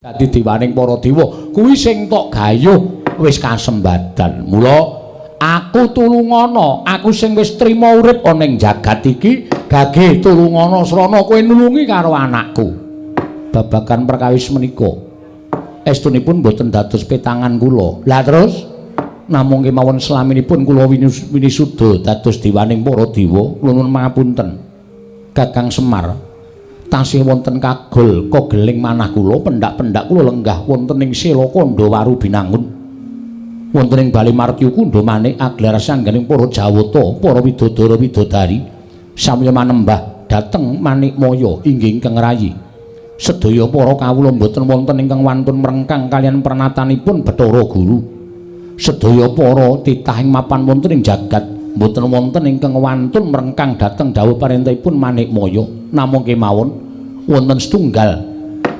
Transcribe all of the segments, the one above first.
Dadi dewaning para dewa kuwi sing tok gayuh wis kasembadan. Mula aku tulungana, aku sing wis trima urip ana ing jagat iki, gage tulungana srana kowe nulungi karo anakku. Babagan perkawis menika estunipun boten dados petangan kula. Lah terus namung kemawon selaminipun kula winisuda dados dewaning para dewa, nuwun pangapunten. Kakang Semar tasih wonten kagol kogeling manah kula, pendak-pendak kula lenggah wonten ing Sela Kandha Waru Binangun. Wonten ing Bale Martya Kundha manik aglar sangganing para Jawata, para widodara widodari samya manembah dhateng Manikmaya inggih ingkang rayi. Sedaya para kawula mboten wonten ingkang wantun mrengkang kaliyan pranatanipun Bathara Guru. Sedaya para titah ing mapan wonten ing jagat mboten wonten ingkang wantun mrengkang dhateng dawuh parentahipun Manikmaya. Namung kemawon wonten setunggal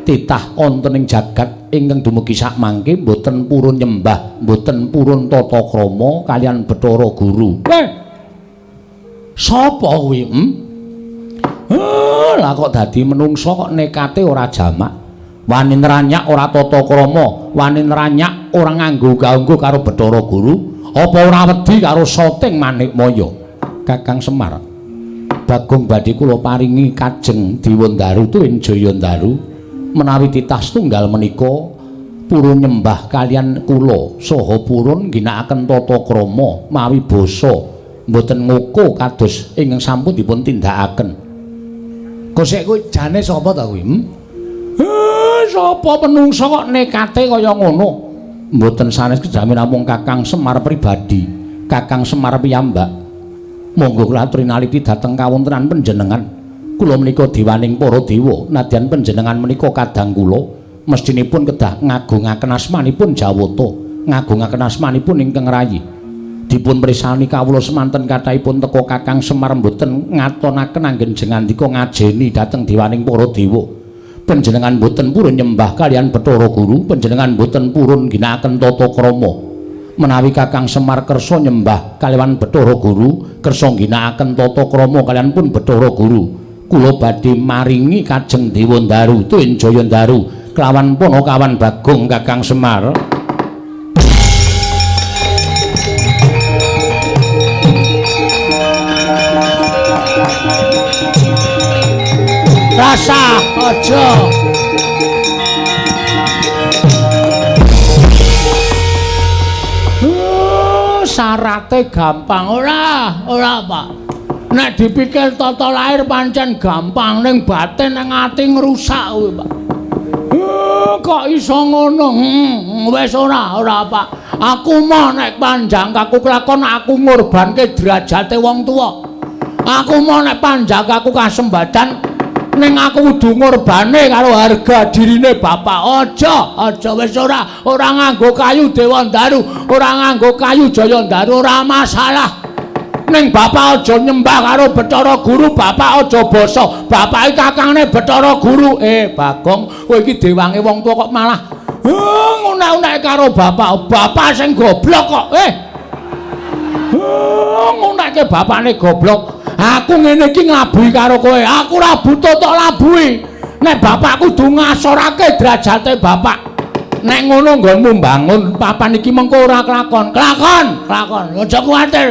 titah wonten ing jagat ingkang dumugi sakmangke mboten purun nyembah, mboten purun tata krama kaliyan Bathara Guru. Weh. Sapa kuwi? Lah kok dadi menungsa kok nekate ora jamak. Wani nranyak ora tata krama, wani nranyak ora nganggo gaunggo karo Bathara Guru, apa ora wedi karo soting Manikmaya? Kakang Semar, Bagong badhe kula paringi kajeng Dewandaru tuwin Jayandaru menawi titah setunggal menika purun nyembah kaliyan kula saha purun ngginakaken tata krama mawi basa mboten ngoko kados ingkang sampun dipun tindakaken. Kosek kuwi jane sapa ta kuwi? Sapa menungsa kok nekate kaya ngono? Mboten sanes kejamen namung Kakang Semar pribadi, Kakang Semar piyambak. Monggo kula aturi naliti dhateng kawontenan panjenengan. Kula menika dewaning para dewa, nadyan panjenengan menika kadang kula mestinipun kedah ngagungaken asmanipun Jawata, ngagungaken asmanipun ingkang rayi. Dipun mrisani kawula semanten kathahipun teka Kakang Semar mboten ngatonaken anggen jengandika ngajeni dhateng dewaning para dewa. Panjenengan mboten purun nyembah kaliyan Bathara Guru, panjenengan mboten purun ngginakaken tata krama. Menawi Kakang Semar kersa nyembah kaliyan Bathara Guru, kersa ngginakaken tata krama kaliyan pun Bathara Guru, kula badhe maringi kajeng Dewandaru tuwin Jayandaru kelawan Panakawan Bagong Kakang Semar. Rasa aja. Syarate gampang ora, ora Pak. Nek dipikir tata lahir pancen gampang, ning batin nang ati ngrusak kuwi, Pak. Kok iso ngono? Wis ora, ora Pak. Aku mau nek panjang kaku kelakon aku ngorbanke derajate wong tuwa. Aku mau nek panjang kaku kasembadan ning aku kudu ngorbane karo harga dirine bapak. Aja, aja wis ora, ora nganggo kayu Dewandaru, ora nganggo kayu Jayandaru, ora masalah. Ning bapak aja nyembah karo Bathara Guru, bapak aja basa. Bapak iki kakangne Bathara Guru. Bagong, kowe iki dewange wong tuwa kok malah ngunek-unek karo bapak. Bapak sing goblok kok. Ngunekke bapakne goblok. Aku ngene iki nglabuhi karo kowe. Aku ora butuh tok labuhi. Nek bapak kudu ngasorake derajate bapak. Nek ngono nggonmu mbangun papan iki mengko ora kelakon. Kelakon, kelakon. Aja kuwatir.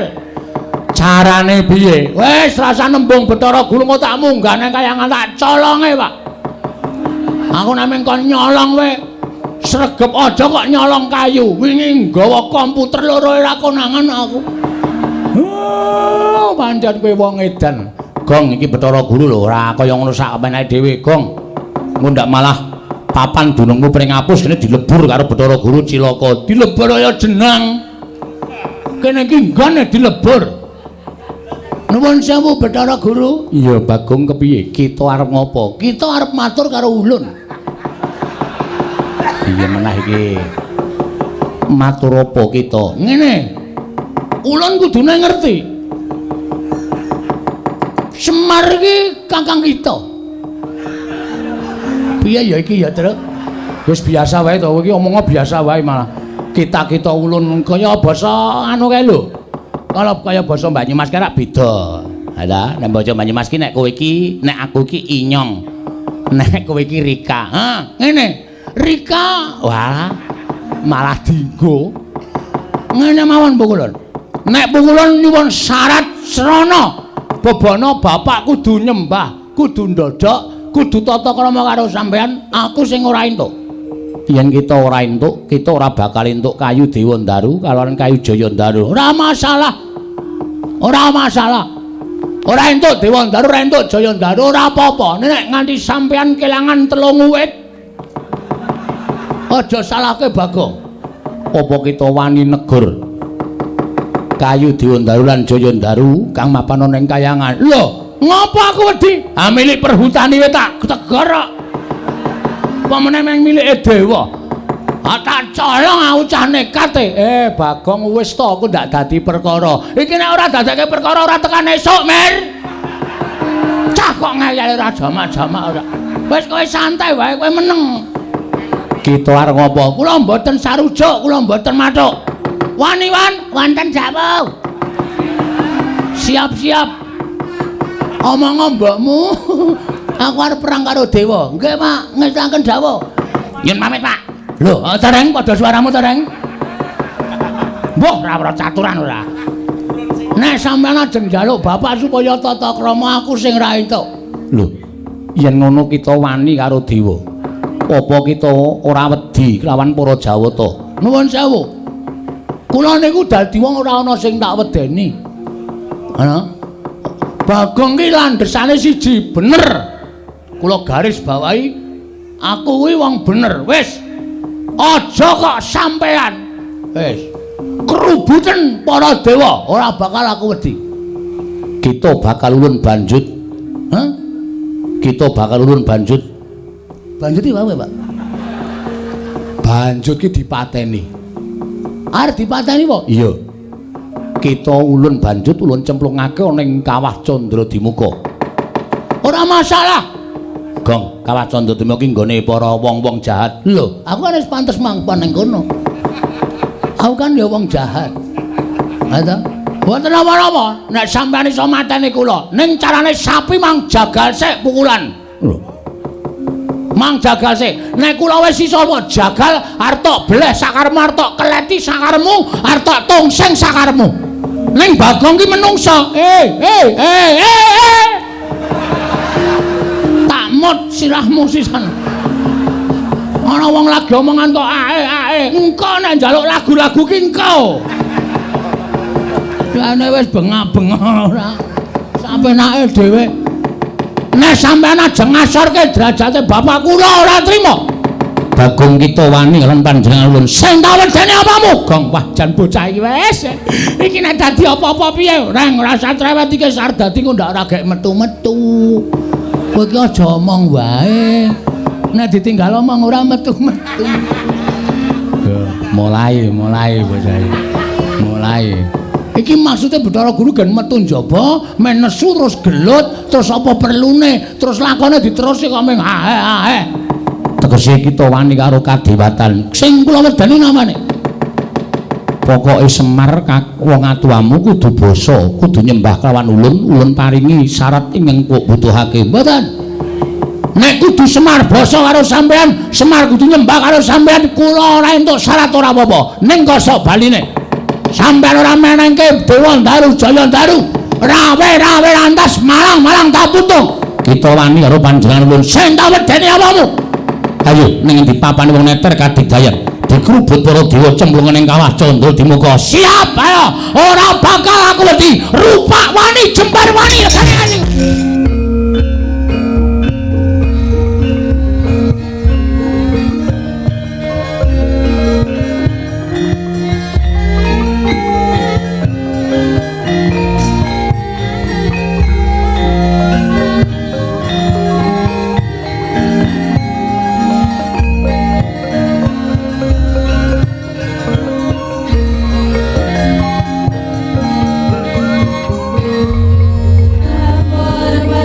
Carane piye? Wis rasa nembung Bathara Guru mau tak munggah nang kayangan tak colonge, Pak. Aku namung kon nyolong wae. Sregep aja kok nyolong kayu. Wingi nggawa komputer loro ora konangan aku. Oh, pancen kowe wong edan. Gong iki Bathara Guru lho ora kaya ngono sak meneh dhewe, Gong. Engko ndak malah papan dunungmu pring apus kene dilebur karo Bathara Guru cilaka. Dilebur kaya jenang. Kene iki nggone dilebur. Nuwun sewu Bathara Guru. Iya, Bagong kepiye? Kita arep ngopo? Kita arep matur karo ulun. Iya menah iki. Matur apa kita? Ngene. Ulun kudune ngerti. Semar iki kakang kita. Piye ya iki ya, Truk? Wis biasa wae to, iki omongnya biasa wae malah. Kita-kita ulun kaya basa anu kae lho. Kalau kaya basa Banyumas kae rak beda. Ha ta, nek basa Banyumas ki nek kowe iki, nek aku iki inyong. Nek kowe iki Rika. Ha, ngene. Rika, wah malah dienggo. Ngene mawon pukulun. Nek pukulun nyuwun syarat srana bebana bapak kudu nyembah, kudu ndodhok, kudu tata krama karo sampean, aku sing ora entuk. Yen kita ora entuk, kita ora bakal entuk kayu Dewandaru kalawan kayu Jayandaru. Ora masalah. Ora masalah. Ora entuk Dewandaru, ora entuk Jayandaru, ora apa-apa. Nek nganti sampean kelangan 3 wit, aja salahke Bagong. Apa kita wani negur kayu Dewandaru lan Jayandaru kang mapan ana ing kayangan? Lho, ngopo aku wedi? Ha milik perhutani wae tak tegor kok. Apa meneh meng milike dewa? Ha tak colong aku cah nekat e. Bagong wis to, aku ndak dadi perkara. Iki nek ora dadekke perkara ora tekan esuk, Mir. Cah kok ngeyel ora jamak-jamak ora. Wis kowe santai wae, kowe meneng. Kita arep ngopo? Kula mboten sarujuk, kula mboten mathuk. Wani wan, wonten jawab. Siap-siap. Omong mbokmu. Aku arep perang karo dewa. Nggih, Pak, ngestaken dawuh. Nyun pamit, Pak. Lho, tereng padha suaramu tereng. Mbah, ora ora caturan ora. Nek sampeyan ajeng njaluk bapak supaya tata krama aku sing ra entuk. Lho, yen ngono kita wani karo dewa. Apa kita ora wedi kelawan para Jawata? Nuwun sewu. Kula niku dadi wong ora ana sing tak wedeni. Ana? Bagong ki landhesane siji, bener. Kula garis bawahi, aku kuwi wong bener. Wis. Aja kok sampean. Wis. Kerubuten para dewa, ora bakal aku wedi. Kita bakal ulun banjut. Hah? Kita bakal ulun banjut. Banjut iki wae, Pak. Banjut ki dipateni. Arep dipateni apa? Iya. Kita ulun banjut ulun cemplungake ana ing Kawah Candradimuka. Ora masalah. Gong, Kawah Candradimuka ki nggone para wong-wong jahat. Lho, aku kan wis pantes manggon ning kono. Aku kan ya wong jahat. Ha ta? Mboten napa-napa, nek sampeyan iso mateni kula, ning carane sapi mang jagal sik pukulan. Lho. Mang jagal sik. Nek kula wis iso jagal, arep tok bleh sakaremu, arep tok keleti sakaremu, arep tok tongseng sakaremu. Ning Bagong ki menungsa. Tak mut sirahmu sisan. Ana wong lagi omongan kok ae ae. Engko nek njaluk lagu-lagu ki engko. Jane wis bengak-bengok ora. Sampenake dhewe. Nek sampean ajeng ngasorke derajate bapak kula ora trima. Bagong kita wani lan panjenengan ulun. Sing tak wedeni apamu? Gong, wah jan bocah iki wis. Iki nek dadi apa-apa piye? Reng ora usah trewet iki arep dadi kok ndak ora gek metu-metu. Kowe iki aja omong wae. Nek ditinggal omong ora metu-metu. Mulai bocah iki. Mulai. Iki maksudnya Bathara Guru gen metu njaba, men nesu terus gelut, terus apa perlune, terus lakone diterusi kok ming ae ae. Tegese kita wani karo kadewatan. Sing kula wedeni namane. Pokoke Semar wong atuwamu kudu basa, kudu nyembah kelawan ulun, ulun paringi syarat ingkang kok butuhake. Mboten. Nek kudu Semar basa karo sampean, Semar kudu nyembah karo sampean, kula ora entuk syarat ora apa-apa. Ning kosok baline. Sampean ora menengke Dewandaru Jayandaru, rawe-rawe lantas malang-malang tak putung. Kita wani karo panjenengan ulun. Sing tak wedeni apamu? Ayo ning endi papane wong neter kadigdayan. Dikrubut para dewa cemplung ning Kawah Candradimuka. Siap, ayo. Ora bakal aku wedi. Rupak wani, jembar wani regane. Lord.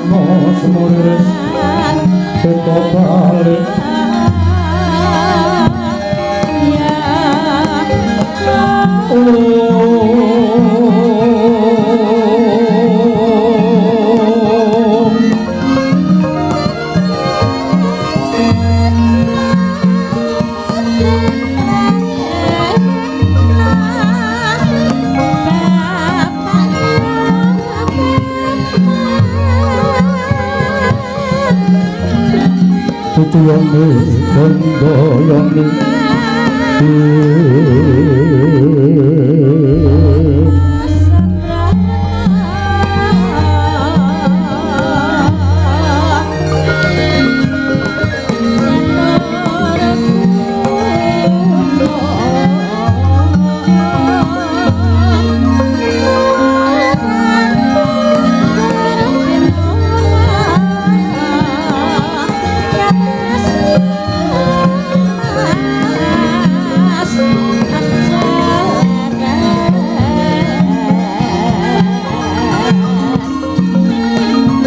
Ana semuriris teko balik. Tutuyane gandayane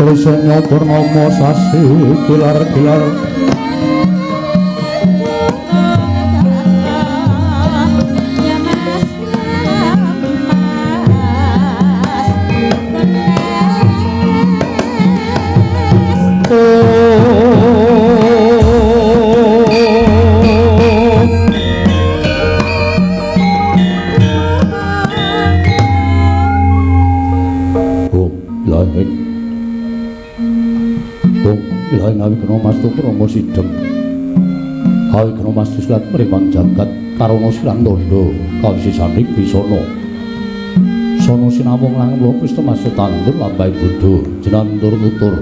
Trisanya purnama sasi gilar-gilar. Mastu Prama Sidem Kawigna Mastu Silat mrimang jagat karana silan tandha kawisisaning bisana sono sinawung lang mula Krista Mastu tandur lambai bodho jenandur tutur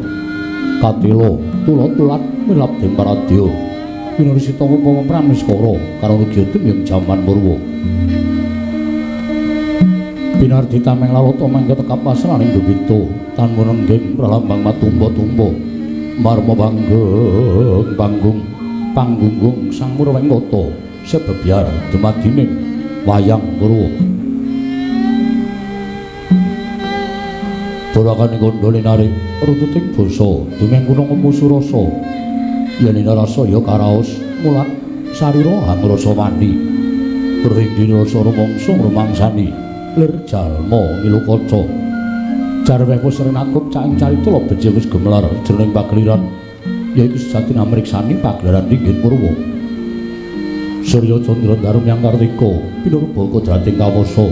katila tula tulat milap demparadya winursita upama pramiskara karana gyodem ing jaman purwa pinardi tameng lalata mangke tekap pasraning bebita tan munengging pralambang matumba-tumba marma panggung panggung panggunggung sang murwengkata sebebyar dumadining wayang purwa bolakane kandha linari rututing basa dumeng gunung musurasa yen rasa ya karaos mulat sarira hangrasa wani ring dinasa rumangsa rumangsani lir jalma ngilu kaca jarweh wis renakup caing carita beje wis gemelar jroning pageliran yaiku sejatine amriksani pagelaran ringgit purwa Surya Candra Darum yang Kartika pinurba kodrating kawasa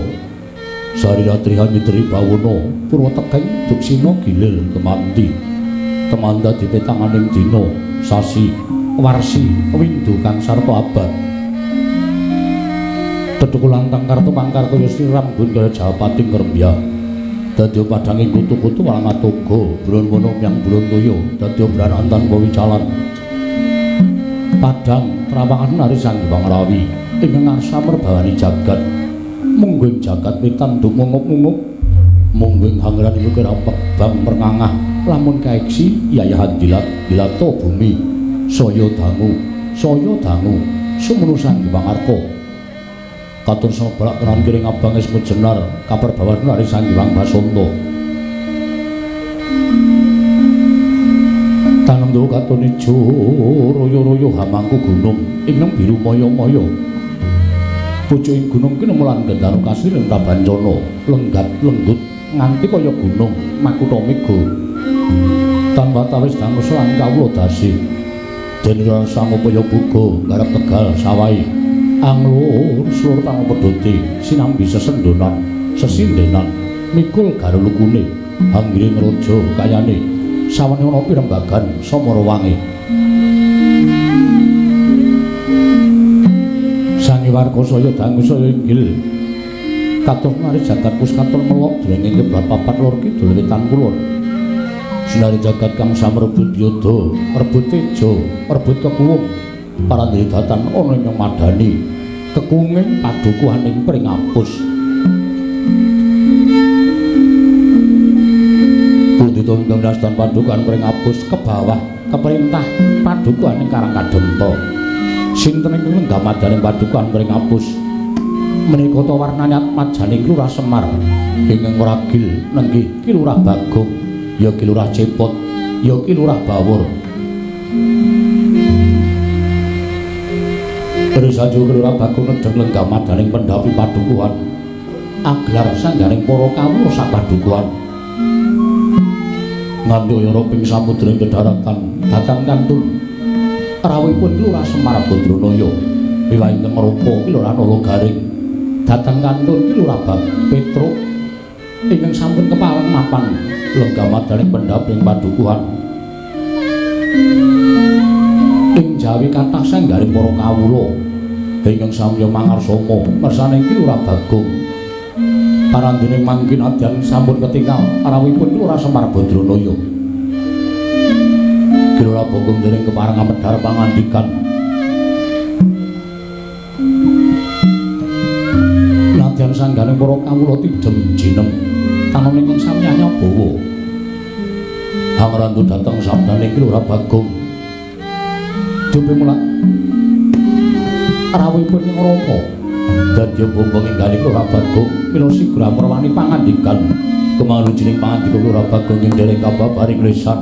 sarira trihan nyedri bawana purwa tekeng duksina gilil kemanti temanda dipetanganing dina sasi warsi windu kang sarta abad tetuku lantang kartu pangkarta ya sirambun kaya japating krembya dadi padhanging kutu-kutu walang atoga bulun wono myang bulun toya dadi branantan wicalan padhang trawangan nari Sang Hyang Rawi ingkang ngarsa merbawani jagat mungguing jagat wetan dumungup-mungup mungguing hangran iku kerapek bang merngangah lamun kaeksi yayahan dilat dilata bumi saya dangu sumunu Sang Hyang Arka katur sobalak tenan kiring abang esmu jenar kaperbawan nari Sang Hyang Basanta tanem dawa katon ijo royo-royo hamangku gunung ingkang biru maya-maya pucuking gunung kinemu lan gendaro kasirin Prabancana lenggat lenggut nganti kaya gunung makutha mega tanpa tawis dangu lan kawula dasi den sang upaya buga garap tegal sawahi anglur slur tang pedhote sinambi sesendonan sesindenan mikul garulukune hanggiring raja kayane sawane ana pirembagan samara wangi sangi warga saya dangu saya inggil katon nari jagat puskaton melok jroning kiblat papat lor kidul wetan kulon sinari jagat kang samrebut yoda rebut teja rebut kekuwung parandhidatan ana ing madani kekunging padukuhaning pringapus pundhita ingkang dastan padukuhan pringapus ke bawah keperintah padukuhan ing Karang Kadenta sinten ing lenggah madaning padukuhan pringapus menika ta warnane atmajaning Lurah Semar ingkang ragil nenggih Ki Lurah Bagong ya Ki Lurah Cepot Ya Ki Lurah Bawur. Terus aja Ki Lurah Bagong nedheng lenggah madaning pendhapi padukuhan. Aglar sanggaring para kawula sapadukuhan. Nganti ayara ping samudra ing dedharatan datang kantun rawuhipun Ki Lurah Semar Badranaya. Wiwah ingkang rupa Ki Lurah Nala Garing. Datang kantun Ki Lurah Petruk ingkang sampun kepareng mapan lenggah madaning pendhap ing padukuhan. Ing jawi kathah sanggaring para kawula ingkang samya mangarsama mersane Ki Lurah Bagong. Parandene mangkin nadyan sampun ketingal rawuhipun Ki Lurah Semar Badranaya. Ki Lurah Bagong dereng kepareng amedhar pangandikan. Nadyan sanggane para kawula tidhem jinem tanon ingkang sami anyabawa. Hangrantu dhateng sabdane Ki Lurah Bagong. Dupi mulat rawuhipun ing Rama. Dadya bombong inggali Ki Lurah Bagong mila sigra merwani pangandikan. Kemalujining pangandika Ki Lurah Bagong ing dereng kababaring lesan.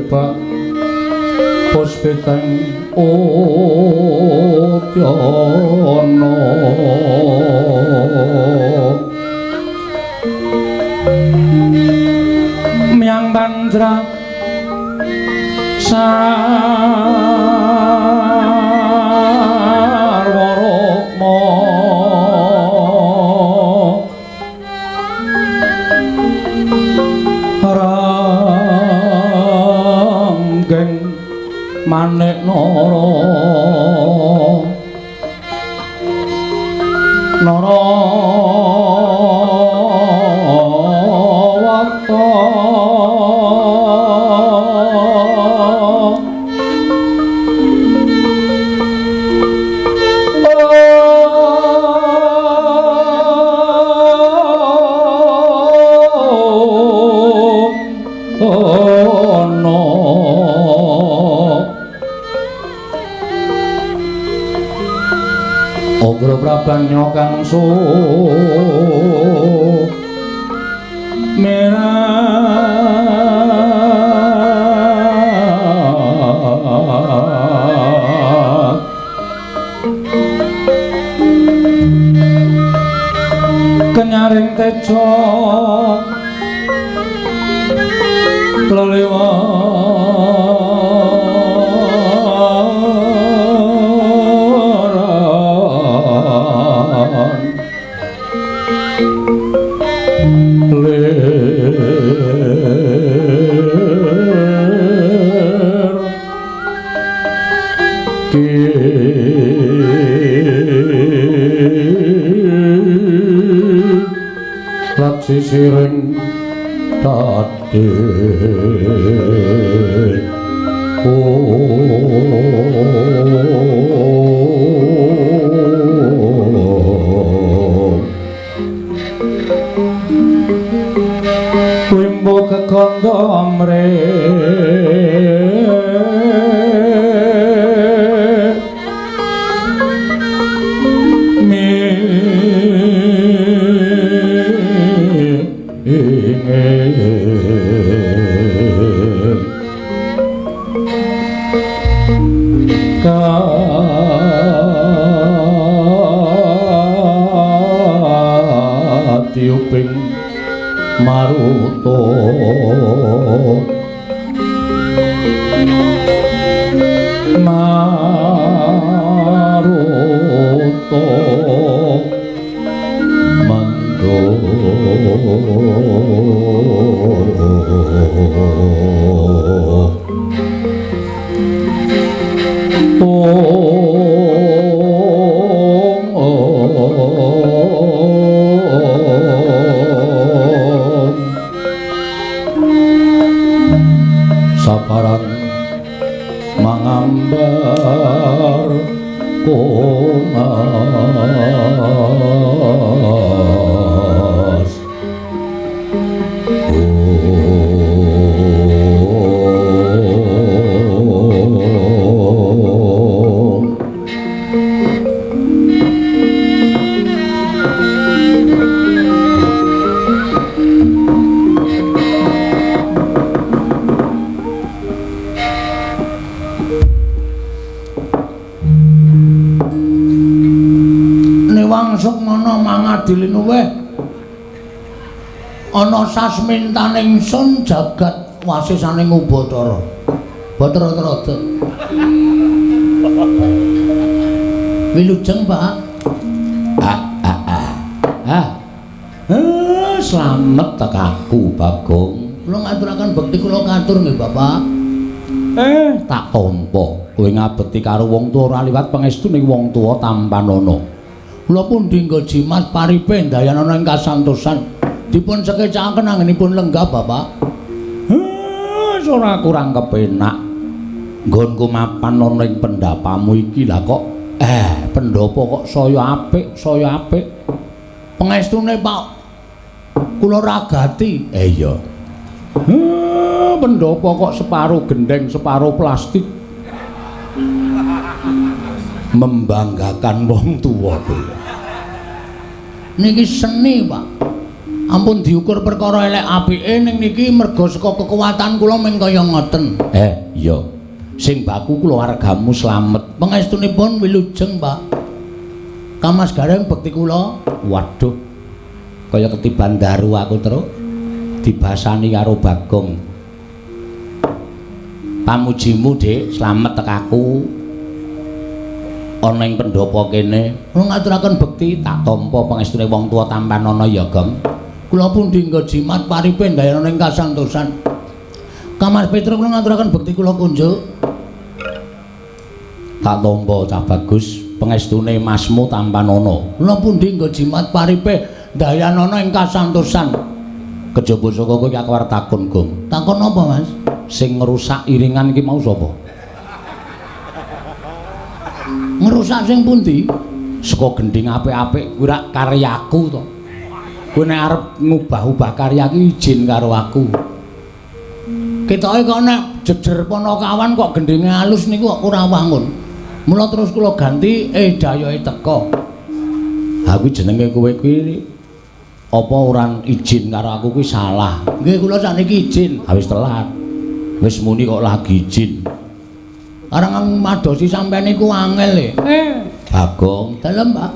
Sebab puspiteng udyana Myang Bandra sarwa rukma ranggeng manik nara nara wata Ogra Prabanya kang sumerat kenyaring teja lelewan lir kilat sisiring dadi Wimbo kekandha amre Katiuping maruta maruta mando saparan mangambar kongas Mangadiluweh ana sasmintaning sun jagat wasisaning Ubathara. Bathara Trada. Wilujeng, Pak. Slamet tekaku, Bagong. Kula ngaturaken bekti kula katur nggih, Bapak. Tak tampa. Kowe ngabekti karo wong tuwa ora liwat pangestuning wong tuwa tampanana. Kula pun dinggo jimat paripe ndayanana ing kasantosan. Dipun sekecakaken anggenipun lenggah, Bapak. Ora kurang kepenak. Nggonku mapan ana ing pendapamu iki lah kok. Pendhapa kok saya apik, saya apik. Pengestune, Pak. Kula ragati. Iya. Pendopo kok separuh gendeng, separuh plastik. Membanggakan wong tuwa kuwi. Niki seni, Pak. Ampun diukur perkara elek apike ning niki merga saka kekuatan kula ming kaya ngoten. Iya. Sing baku keluargamu slamet. Pangestunipun wilujeng, Pak. Kamas Gareng bekti kula. Waduh. Kaya ketiban daru aku terus dibasani karo Bagong. Pamujimu, Dik, slamet tekaku. Ana ing pendopo kene. Kula ngaturaken bekti tak tampa pangestune wong tuwa tampanana ya, Gong. Kula pundi nggo jimat paripe ndayana ing kasantosan. Kamas Petro kula ngaturaken bekti kula kunjuk. Tak tampa cah bagus pangestune masmu tampanana. Kula pundi nggo jimat paripe ndayanana ing kasantosan. Kejaba saka kowe aku arep takon, Gong. Takon apa, Mas? Sing ngrusak iringan iki mau sapa? Ngrusak sing pundi? Saka gendhing apik-apik kuwi rak karyaku to. Kowe nek arep ngubah-ubah karya ki izin karo aku. Ketoke kok nek jejer Panakawan kok gendhinge alus niku kok ora wangun. Mula terus kula ganti dayohe teka. Ha kuwi jenenge kowe kuwi apa ora izin karo aku kuwi salah. Nggih kula sakniki izin. Ha wis telat. Wis muni kok lagi izin. Arang madosi sampean niku angel e. Bagong, dalem, Pak.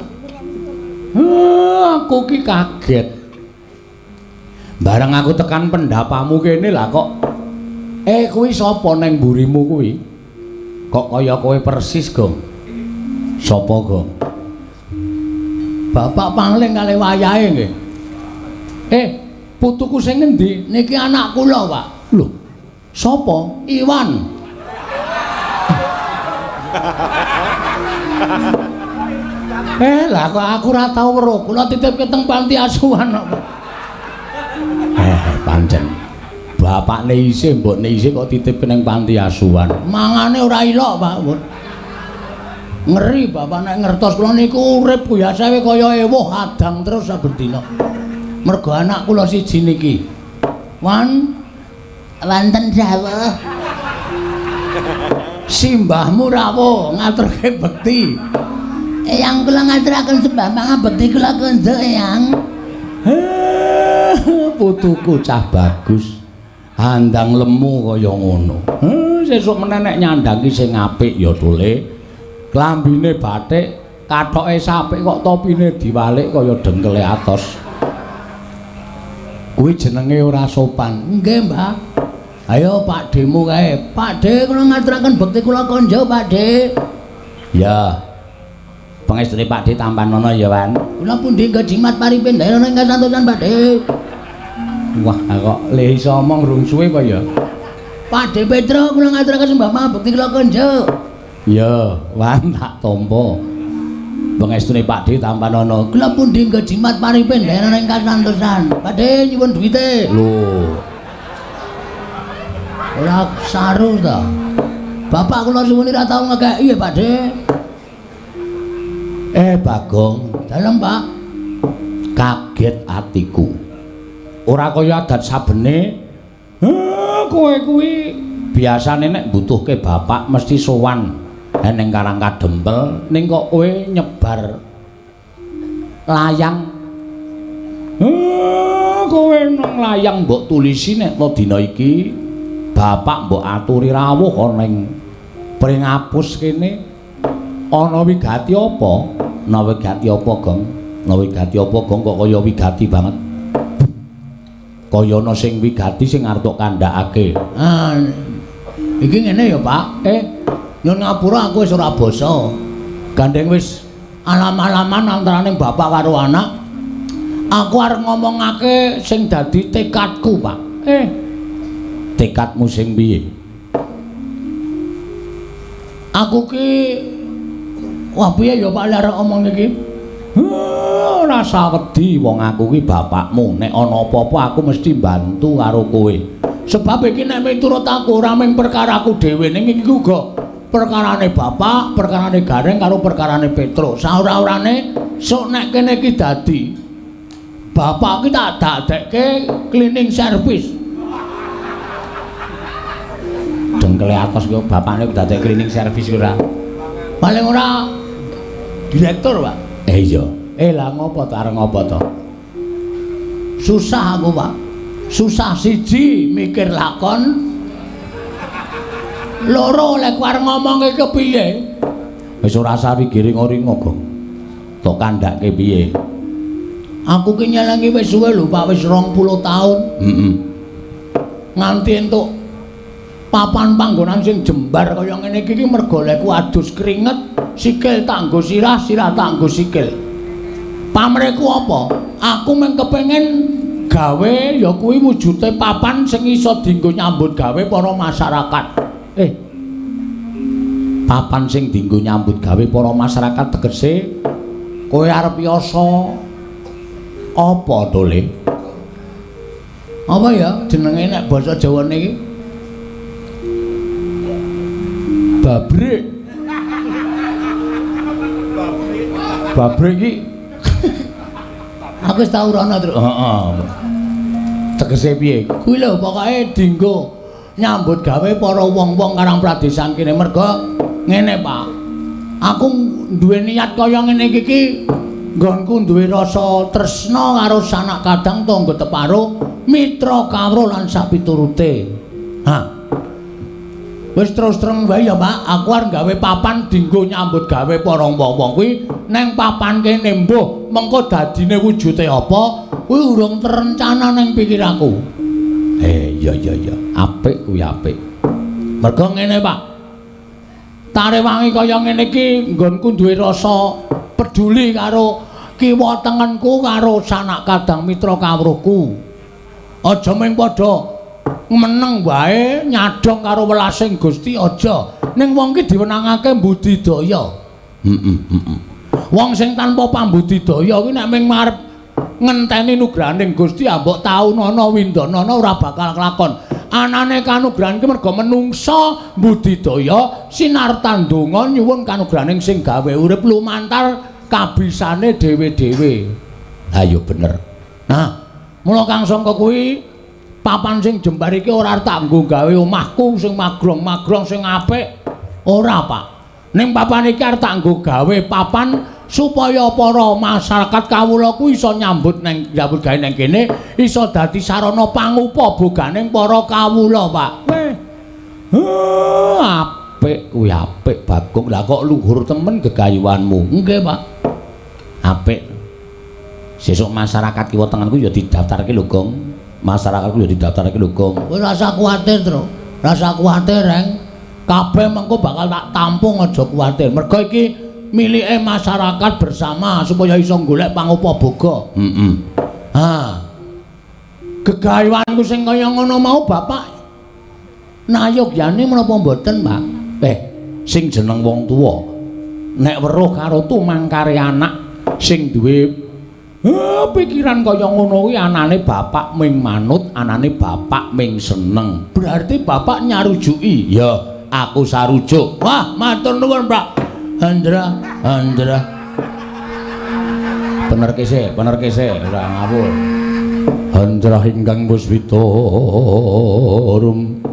Aku ki kaget. Bareng aku tekan pendapamu kene lah kok. Kuwi sapa neng mburimu kuwi? Kok kaya kowe persis, Gong? Sapa, Gong? Bapak pangling kalih wayahe nggih. Putuku sing ngendi? Niki anak kula, Pak. Lho, sapa? Iwan. Lah kok aku ora tau weruh. Kula titipke teng panti asuhan kok. Pancen. Bapakne isih, mbokne isih kok titipke ning panti asuhan. Mangane ora ilok, Pak. Ngeri bapak nek ngertos kula niku urip biasae kaya ewuh adang terus saben dina. Mergo anak kula siji niki. Wan wonten dawuh. Simbahmu rawuh ngaturke bekti. Eyang kula ngaturaken sembah pangabekti kula kunjuk, Eyang. Putuku cah bagus. Andang lemu kaya ngono. Sesuk meneh nek nyandang ki sing apik ya, Tule. Klambine batik, kathoke sapik kok topine diwalik kaya dengkele atos. Kuwi jenenge ora sopan. Nggih, Mbah. Ayo Pak Demu kae. Pak De kula ngaturaken bekti kula konjo, Pak De. Ya. Pangestune Pak De tampanana ya, Wan. Kula pundi nggo jimat paripe ndayana ing kasantosan, Pak De. Wah, kok le iso omong rung suwe apa ya? Pak De Petro kula ngaturaken sembah pangabekti kula konjo. Ya, Wan tak tampa. Pangestune Pak De tampanana. Kula pundi nggo jimat paripe ndayana ing kasantosan. Pak De nyuwun duwite. Lho. Ora saru ta. Bapak kula suwun ora tau ngekeki ya, Pak De. Bagong, dalem, Pak. Kaget atiku. Ora kaya adat sabene. Kowe kuwi biasane nek mbutuhke bapak mesti sowan ning Karang Kadempel, ning kok kowe nyebar layang. Kowe nang layang mbok tulisi nek to dina iki bapak mbok aturi rawuh ana ing Pringapus kene. Ana wigati apa? Ana wigati apa, Gong? Ana wigati apa, Gong? Kok kaya wigati banget. Kaya ana sing wigati sing arep tok kandhakake. Ah, iki ngene ya, Pak. Nyun ngapura aku wis ora basa. Gandeng wis alam-alaman antarane bapak karo anak. Aku arep ngomongake sing dadi tekadku, Pak. Tekadmu sing piye? Aku ki wah piye ya Pak lek arep omong iki? Ora usah wedi wong aku ki bapakmu. Nek ana apa-apa aku mesti bantu karo kowe. Sebab iki nek miturut aku ora mung perkaraku dhewe ning iki uga perkarane bapak, perkarane Gareng karo perkarane Petro. Saora-orane sok nek kene iki dadi bapak ki tak dadekke cleaning service. Jengkele atos kok bapakne dadi cleaning service ora. Paling ora direktur, Pak. Iya. Lah ngopo to arep ngopo to? Susah aku, Pak. Susah siji mikir lakon. Loro lek arep ngomongke kepiye? Wis ora usah wigiring-ringo, Gong. Tok kandhake piye? Aku ki nyelengi wis suwe lho, Pak, wis 20 taun. Heeh. Nganti entuk papan panggonan sing jembar kaya ngene iki ki mergo lekku adus keringet, sikil tak nggo sirah, sirah tak nggo sikil. Pamrihku apa? Aku mung kepengin gawe ya kuwi wujude papan sing iso dienggo nyambut gawe para masyarakat. Papan sing dienggo nyambut gawe para masyarakat tegese kowe arep yasa apa to, Le? Apa ya jenenge nek basa Jawane iki? Babrik. Babrik iki aku wis tau rono, Truk. Heeh. Tegese piye? Kuwi lho pokoke dienggo nyambut gawe para wong-wong karang pradesan kene merga ngene, Pak. Aku duwe niat kaya ngene iki ki nggonku duwe rasa tresna karo sanak kadang tangga teparo, mitra kawruh lan sapiturute. Ha. Wis terus terang wae ya, Pak, aku arep gawe papan dienggo nyambut gawe para wong-wong kuwi neng papan kene mbuh mengko dadine wujude apa kuwi urung terencana neng pikiranku. Iya iya iya, apik kuwi apik. Mergo ngene, Pak. Tarewangi kaya ngene iki nggonku duwe rasa peduli karo kiwa tengenku karo sanak kadang mitra kawruhku. Aja mung padha meneng wae nyadong karo welasing Gusti aja. Ning wong ki diwenangake mbudidaya. Heeh, heeh. Wong sing tanpa pambudidaya kuwi nek mung marep ngenteni nugrahaning Gusti ambok taunana windanana ora bakal kelakon. Anane kanugrahan ki merga menungsa mbudidaya sinartan donga nyuwun kanugrahaning sing gawe urip lumantar kabisane dhewe-dhewe. Ha ya bener. Nah, mula kang sangka kuwi papan sing jembar iki ora tak nggo gawe omahku sing magrong-magrong sing apik. Ora, Pak. Ning papan iki arep tak nggo gawe papan supaya para masyarakat kawula ku iso nyambut neng nyambut gawe neng kene, iso dadi sarana pangupa boganing para kawula, Pak. Weh. Apik kuwi apik, Bagong. Lah kok luhur temen gegayuhanmu. Nggih, Pak. Apik. Sesuk masyarakat kiwa tengenku ya didaftarke lho, Gong. Masyarakatku ya didaftarke lho, Gong. Kowe rasa kuwatir, Tru. Rasa kuwatir, Reng. Kabeh mengko bakal tak tampung, aja kuwatir. Mergo iki milike masyarakat bersama supaya iso golek pangupa boga. Heeh. Ha. Gegayuhanku sing kaya ngono mau Bapak nayogyane menapa mboten, Pak? Sing jeneng wong tuwa nek weruh karo tumangkare anak sing duwe pikiran kaya ngono kuwi anane bapak ming manut, anane bapak ming seneng. Berarti bapak nyarujuki. Ya, aku sarujuk. Wah, matur nuwun, Pak. Andra, Andra. Bener kese, ora ngawur. Andra ingkang puswita rum.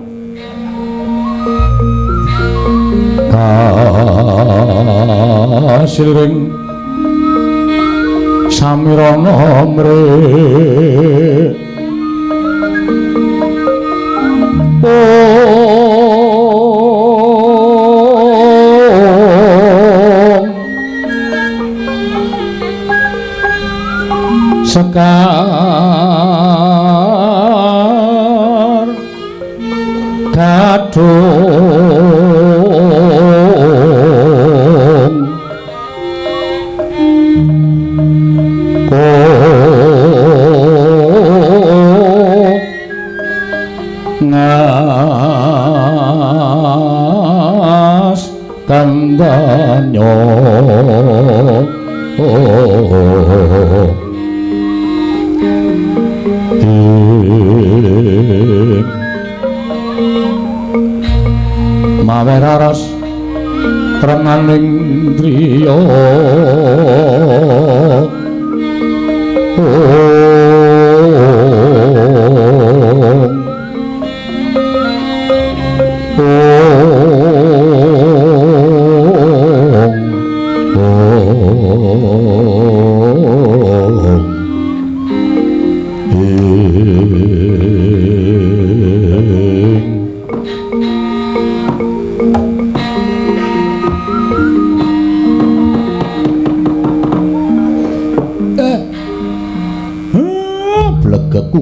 Kasiring samirana mre sekar gadung ngas kandanyo maweraras renganing driya oh.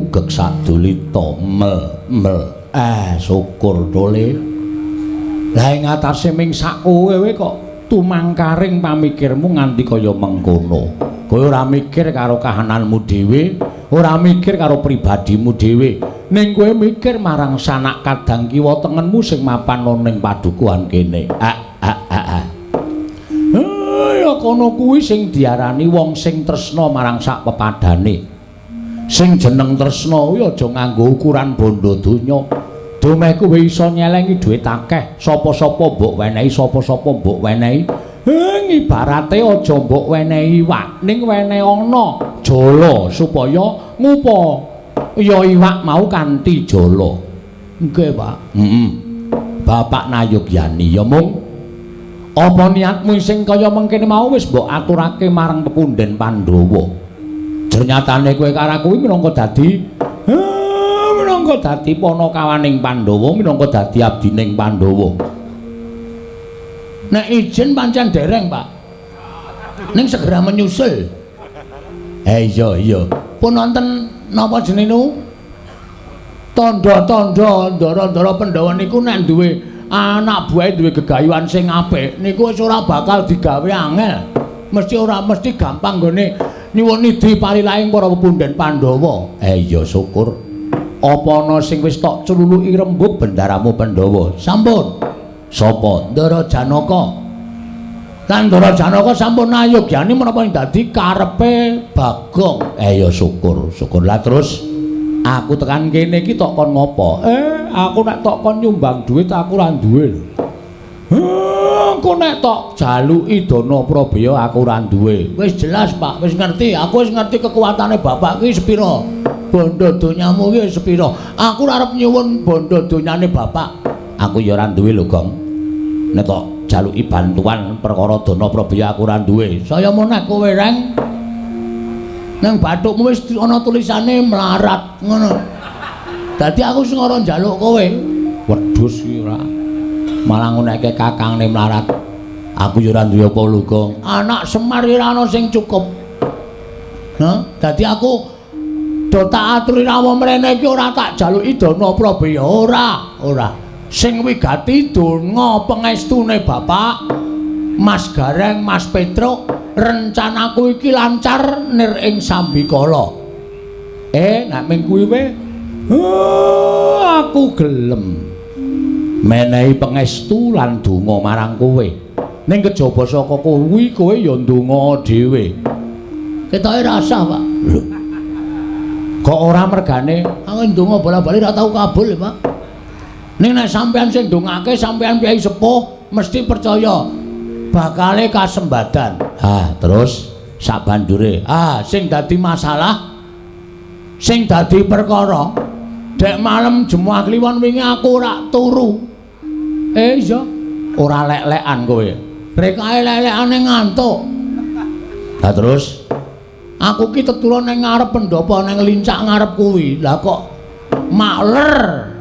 gugek sadulita mel mel. Syukur dole. Lah ing atase ming sak kowe kok tumangkaring pamikirmu nganti kaya mengkono. Kowe ora mikir karo kahananmu dhewe, ora mikir karo pribadimu dhewe, ning kowe mikir marang sanak kadang kiwa tengenmu sing mapan ana ning padukuhan kene. Ya kono kuwi sing diarani wong sing tresna marang sak pepadane. Sing jeneng tresna kuwi aja nganggo ukuran bondo donya. Dumeh kowe iso nyelengi dhuwit akeh, sapa-sapa mbok wenehi, sapa-sapa mbok wenehi. Ibarate aja mbok wenehi iwak, ning wenehi ana jala supaya ngupa ya iwak mau kanthi jala. Nggih, Pak. Heeh. Bapak Nayogyani ya mung apa niatmu sing kaya mengkene mau wis mbok aturake marang pepunden Pandhawa. Jernyatane kowe karo kuwi minangka dadi panakawaning Pandhawa, minangka dadi abdining Pandhawa. Nek izin pancen dereng, Pak. Ning segera menyusul. Iya iya. Pun wonten napa jenenge? Tandha-tandha ndara-ndara Pandhawa niku nek duwe anak buahe duwe gegayuhan sing apik niku wis ora bakal digawe angel. Mesti ora mesti gampang nggone nyuwun nidhi palilaing para pepunden Pandhawa. Iya syukur. Apa ana sing wis tok celuluki rembug bendaramu Pandhawa? Sampun. Sapa? Ndara Janaka. Lan Ndara Janaka sampun nayogyani menapa dadi karepe Bagong. Ya syukur, syukur. Lah terus aku tekan kene iki tok kon ngopo? Aku nek tok kon nyumbang dhuwit aku ora duwe lho. Engko nek tok jaluki dana prabeya aku ora duwe. Wis jelas, Pak, wis ngerti. Aku wis ngerti kekuatane bapak ki sepira. Bondo donyamu ki sepira. Aku ora arep nyuwun bondo donyane bapak. Aku ya ora duwe lho, Gong. Nek tok jaluki bantuan perkara dana prabeya aku ora duwe. Saya meneh kowe reng. Nang bathukmu wis ana tulisane melarat ngono. Dadi aku sing ora njaluk kowe. Wedhus iki ora. Malah nguneke kakangne melarat. Aku ya ora duwe apa lho, Gong. Anak Semar ora ana sing cukup. Hah? Dadi aku do tak aturi rawuh mrene iki ora tak jaluki dana prabeya ora, ora. Sing wigati donga pengestune bapak Mas Gareng, Mas Petruk, rencanaku iki lancar nir ing sambikala. Nek ming kuwi we aku gelem menehi pengestu lan donga marang kowe. Ning kejaba saka kuwi kowe ya ndonga dhewe. Ketoke rasah, Pak. Lho. Kok ora mergane? Aku ndonga bola-bali ora tau kabul, Pak. Ning nek sampean sing ndongake sampean piyai sepuh mesti percaya bakale kasembadan. Ah, terus sak banjure. Ah, sing dadi masalah, sing dadi perkara, dek malem Jemuah Kliwon wingi aku ora turu. Iya, ora lek-lekan kowe. Rekae lek-lekane ngantuk. Lah terus aku ki tetulon ning ngarep pendopo ning lincak ngarep kuwi. Lah kok makler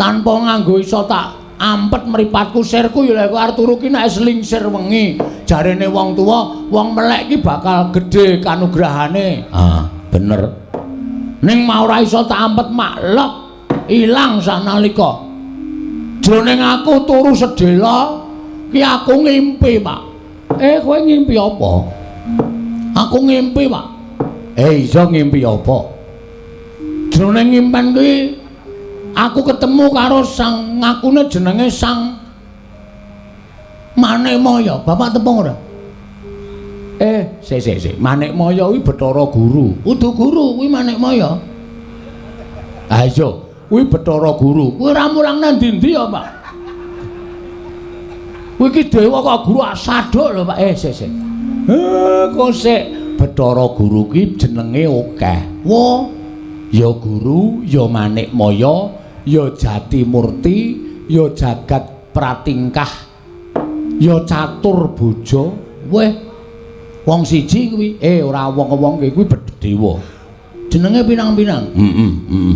tanpa nganggo iso tak ampet mripatku sirku ya lek arep turu ki nek selingsir wengi. Jarene wong tuwa, wong melek ki bakal gedhe kanugrahane. Ah, bener. Ning mau ora iso tak ampet maklek ilang sanalika. Jroning aku turu sedhela ki aku ngimpi, Pak. Kowe ngimpi apa? Aku ngimpi, Pak. Iya ngimpi apa? Jroning ngimpen kuwi aku ketemu karo sang ngakune jenenge Sang Manikmaya. Bapak tepung ora? Sik sik sik. Manikmaya kuwi Bathara Guru. Udu guru kuwi Manikmaya. Ha iya, kuwi Bathara Guru. Kuwi ora mulang nang ndi-ndi ya, Pak. Kuwi iki dewa kok guru asaduk lho, Pak. Sik sik. Kok sik Bathara Guru ki jenenge akeh. Wo, ya guru, ya Manikmaya, ya Jatimurti, ya Jagat Pratingkah, ya Catur Bojo. Weh, wong siji kuwi. Ora wong-wong kuwi dewa. Jenenge pinang-pinang. Heeh, heeh.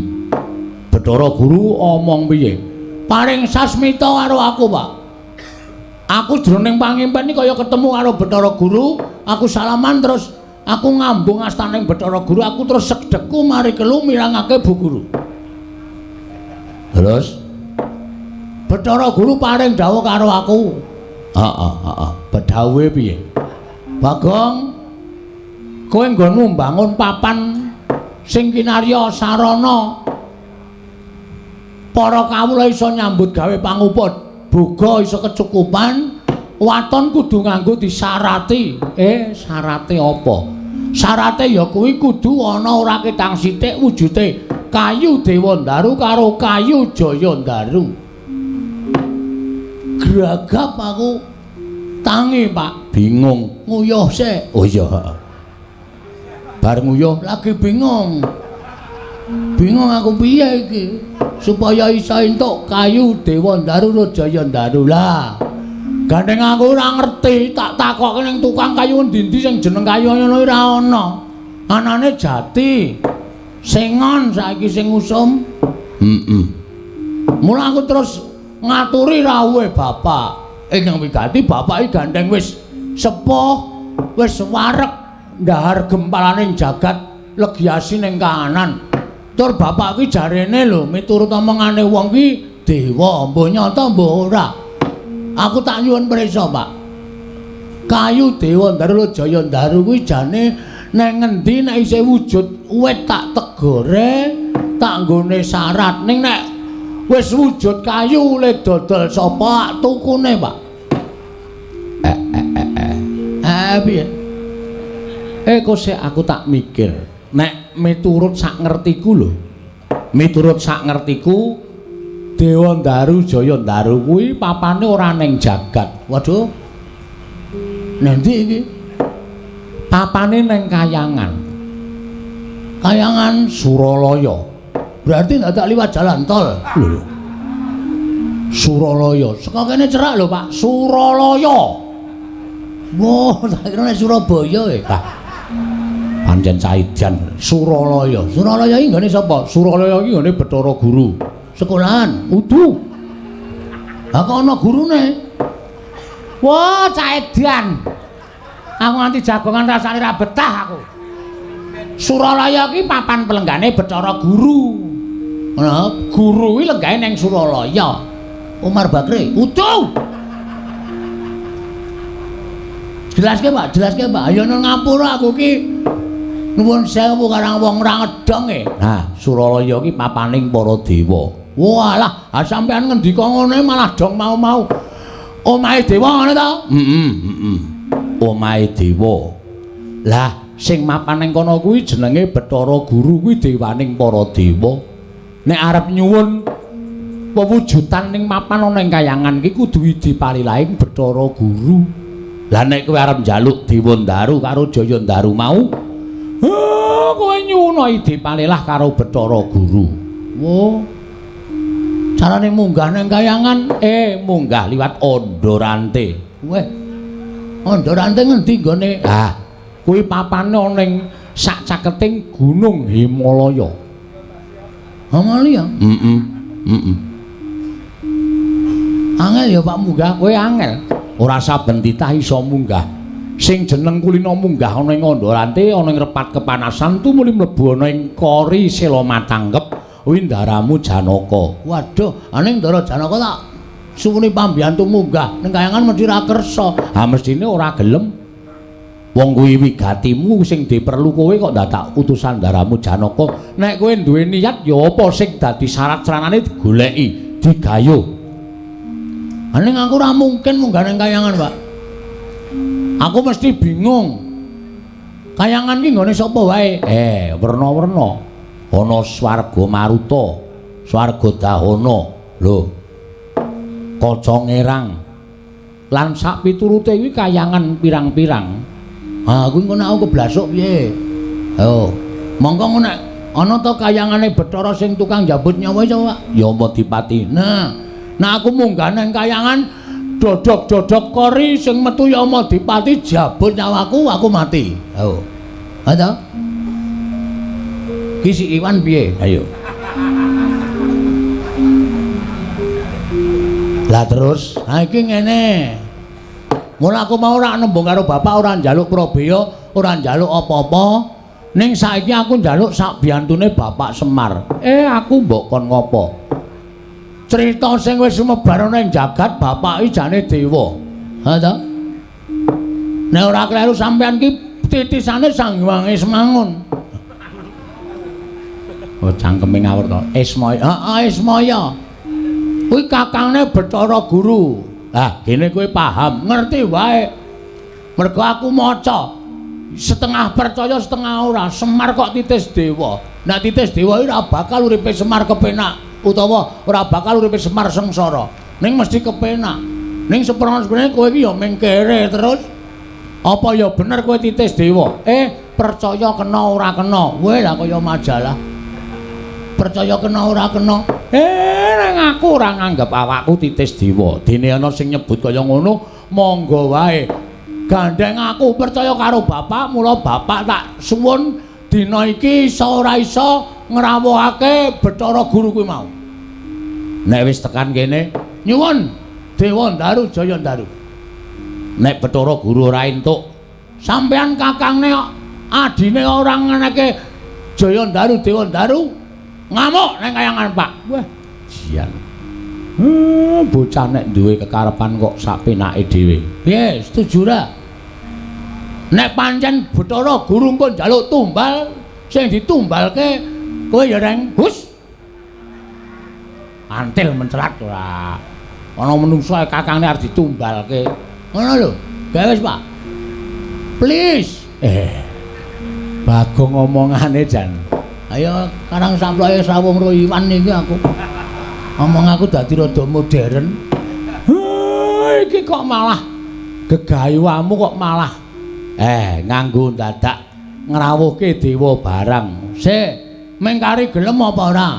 Bathara Guru omong piye? Paring sasmita karo aku, Pak. Aku jroning pangimpen iki kaya ketemu karo Bathara Guru, aku salaman terus Aku ngambung astaning Bathara Guru, aku terus segdekku mari kelu mirangake Bu Guru. Terus Bathara Guru paring dawuh karo aku. Heeh, heeh. Bedhawuhe piye? Bagong, kowe nggonmu mbangun papan sing kinarya sarana para kawula iso nyambut gawe pangupa boga iso kecukupan, waton kudu nganggo disarati. Syarate apa? Syarate ya kuwi kudu ana ora ketang sithik wujute kayu Dewandaru karo kayu Jayandaru. Gragap aku tangi, Pak. Bingung. Nguyuh sik. Oh iya, heeh. Bar nguyuh lagi bingung. Bingung aku piye iki supaya iso entuk kayu Dewandaru karo Jayandaru. Lah, gandeng aku ora ngerti, tak takokke ning tukang kayu endi-endi sing jeneng kayu ngono ora ana. Anane jati. Sengon saiki sing usum. Heeh. Mula aku terus ngaturi rawuhe bapak. Ingkang wigati bapak iki gandeng wis sepuh, wis wareg ndahar gempalaning jagat legiasi ning kahanan. Tur bapak ki jarene lho miturut omongane wong ki dewa, mbuh nyata mbuh ora. Aku tak nyuwun prisa, Pak. Kayu Dewandaru Jayandaru kuwi jane nang ngendi nek isih wujud wit tak tegore, tak nggone syarat. Ning nek wis wujud kayu le dodol sapa tukune, Pak? Piye? Kok sik aku tak mikir. Nek miturut sak ngertiku lho. Miturut sak ngertiku Dewandaru Jayandaru kuwi papane ora ning jagat. Waduh. Nanti iki papane ning kayangan. Kayangan Suralaya. Berarti ndak tak liwat jalan tol. Lho. Suralaya. Saka kene cerak lho, Pak. Suralaya. Wah, tak kira nek Surabaya e. Lah. Pancen saijan Suralaya. Suralaya iki nggone sapa? Suralaya iki nggone Bathara Guru. Sekolahan. Udu. Ha kok ana gurune? Wah, caedan. Aku nganti jagongan rasane ra betah aku. Suralaya iki papan pelenggane Bathara Guru. Ana guru kuwi lenggahe ning Suralaya. Umar Bakri. Udu. Jelaske, Pak, jelaske, Pak. Ayo nang ngapura aku ki. Nuwun sewu karang wong ora ngedong e. Nah, Suralaya ki papaning para dewa. Walah, sampean ngendika ngene malah dong mau-mau. Omahe dewa ngono ta? Heeh, heeh. Omahe dewa. Lah, sing mapan ning kono kuwi jenenge Bathara Guru kuwi dewaning para dewa. Nek arep nyuwun pewujudan ning mapan ana ing kayangan ki kudu dipalilahing Bathara Guru. Lah nek kowe arep njaluk Dewandaru karo Jayandaru mau, kowe nyuwun dipalilah karo Bathara Guru. Wo. Carane munggah nang kayangan, munggah liwat Ondorante. Weh. Ondorante ngendi nggone? Ah, kuwi papane ana ning sak caketing Gunung Himalaya. Himalaya? Heeh. Heeh. Angel ya Pak munggah, kowe angel. Ora saben titah iso munggah. Sing jeneng kulina munggah ana ing Ondorante ana ing repat kepanasan tumuli mlebu ana ing kori sela matangkep windaramu Janaka. Waduh, aning Ndara Janaka tak suwuni pambiyantu munggah ning kayangan mesti ra kersa. Ha mestine ora gelem. Wong kuwi wigatimu sing diperlu kowe kok dadak utusan ndaramu Janaka. Nek kowe duwe niat ya apa sing dadi syarat saranane digoleki, digayuh. Aning aku ora mungkin munggah ning kayangan, Pak. Aku mesti bingung. Kayangan ki nggone sapa wae? Werna-werna. Ana swarga Maruta, swarga Dahana, lho. Kaca Ngerang. Lan sak piturute kuwi kayangan pirang-pirang. Ha, kuwi engko nek aku keblasuk piye? Ayo, mongko ngono nek ana ta kayangane Bathara sing tukang njabut nyawa iso, Pak? Ya Madipati. Nah, nek aku munggah nang kayangan dodok-dodok kori sing metu ya Madipati jabut nyawaku, aku mati. Ayo. Ha ta? Ki si Iwan piye? Ayo. Lah terus, ha iki ngene. Mula aku mau ora nembung karo bapak ora njaluk prabeya, ora njaluk apa-apa. Ning saiki aku njaluk sak biyantune Bapak Semar. Aku mbok kon ngopo? Cerita sing wis sumebar ana ing jagat bapak iki jane dewa. Ha ta? Nek ora kleru sampean ki titisane Sang Hyang Ismangun. Oh cangkeme ngawur to. Ismaya. Heeh, Ismaya. Kuwi kakangne Bathara Guru. Lah, gene kowe paham, ngerti wae. Mergo aku maca. Setengah percaya setengah ora. Semar kok titis dewa. Nek titis dewa ora bakal uripe Semar kepenak utawa ora bakal uripe Semar sengsara. Ning mesti kepenak. Ning seprono-seprone kowe iki ya mung kere terus. Apa ya bener kowe titis dewa? Percaya kena ora kena. Kowe lah kaya majalah. Percaya kena ora kena. Nang aku ora nganggep awakku titis dewa. Dene ana sing nyebut kaya ngono, monggo wae. Gandeng aku percaya karo bapak, mula bapak tak suwun dina iki iso ora iso ngrawuhake Bathara Guru kuwi mau. Nek wis tekan kene, nyuwun Dewa Ndaru Jaya Ndaru. Nek Bathara Guru ora entuk, sampean kakangne adine ora ngeneke Jaya Ndaru Dewa Ndaru ngamuk nang kayangan Pak. Wah, jian. Bocah nek duwe kekarepan kok sak penake dhewe. Piye, setuju ra? Nek pancen Bathara Guru engko njaluk tumbal, sing ditumbalke kowe ya reng hus. Antil mencerat ora. Ana menungso kakangne arep ditumbalke. Ngono lho. Gawe wis, Pak. Please. Bagong omongane jan. Ayo karang samploke srawung ro Iwan iki aku. Omong aku dadi rada modern. Iki kok malah gegayuhamu kok malah nganggo dadak ngrawuhke dewa barang. Sik, mengkari gelem apa ora?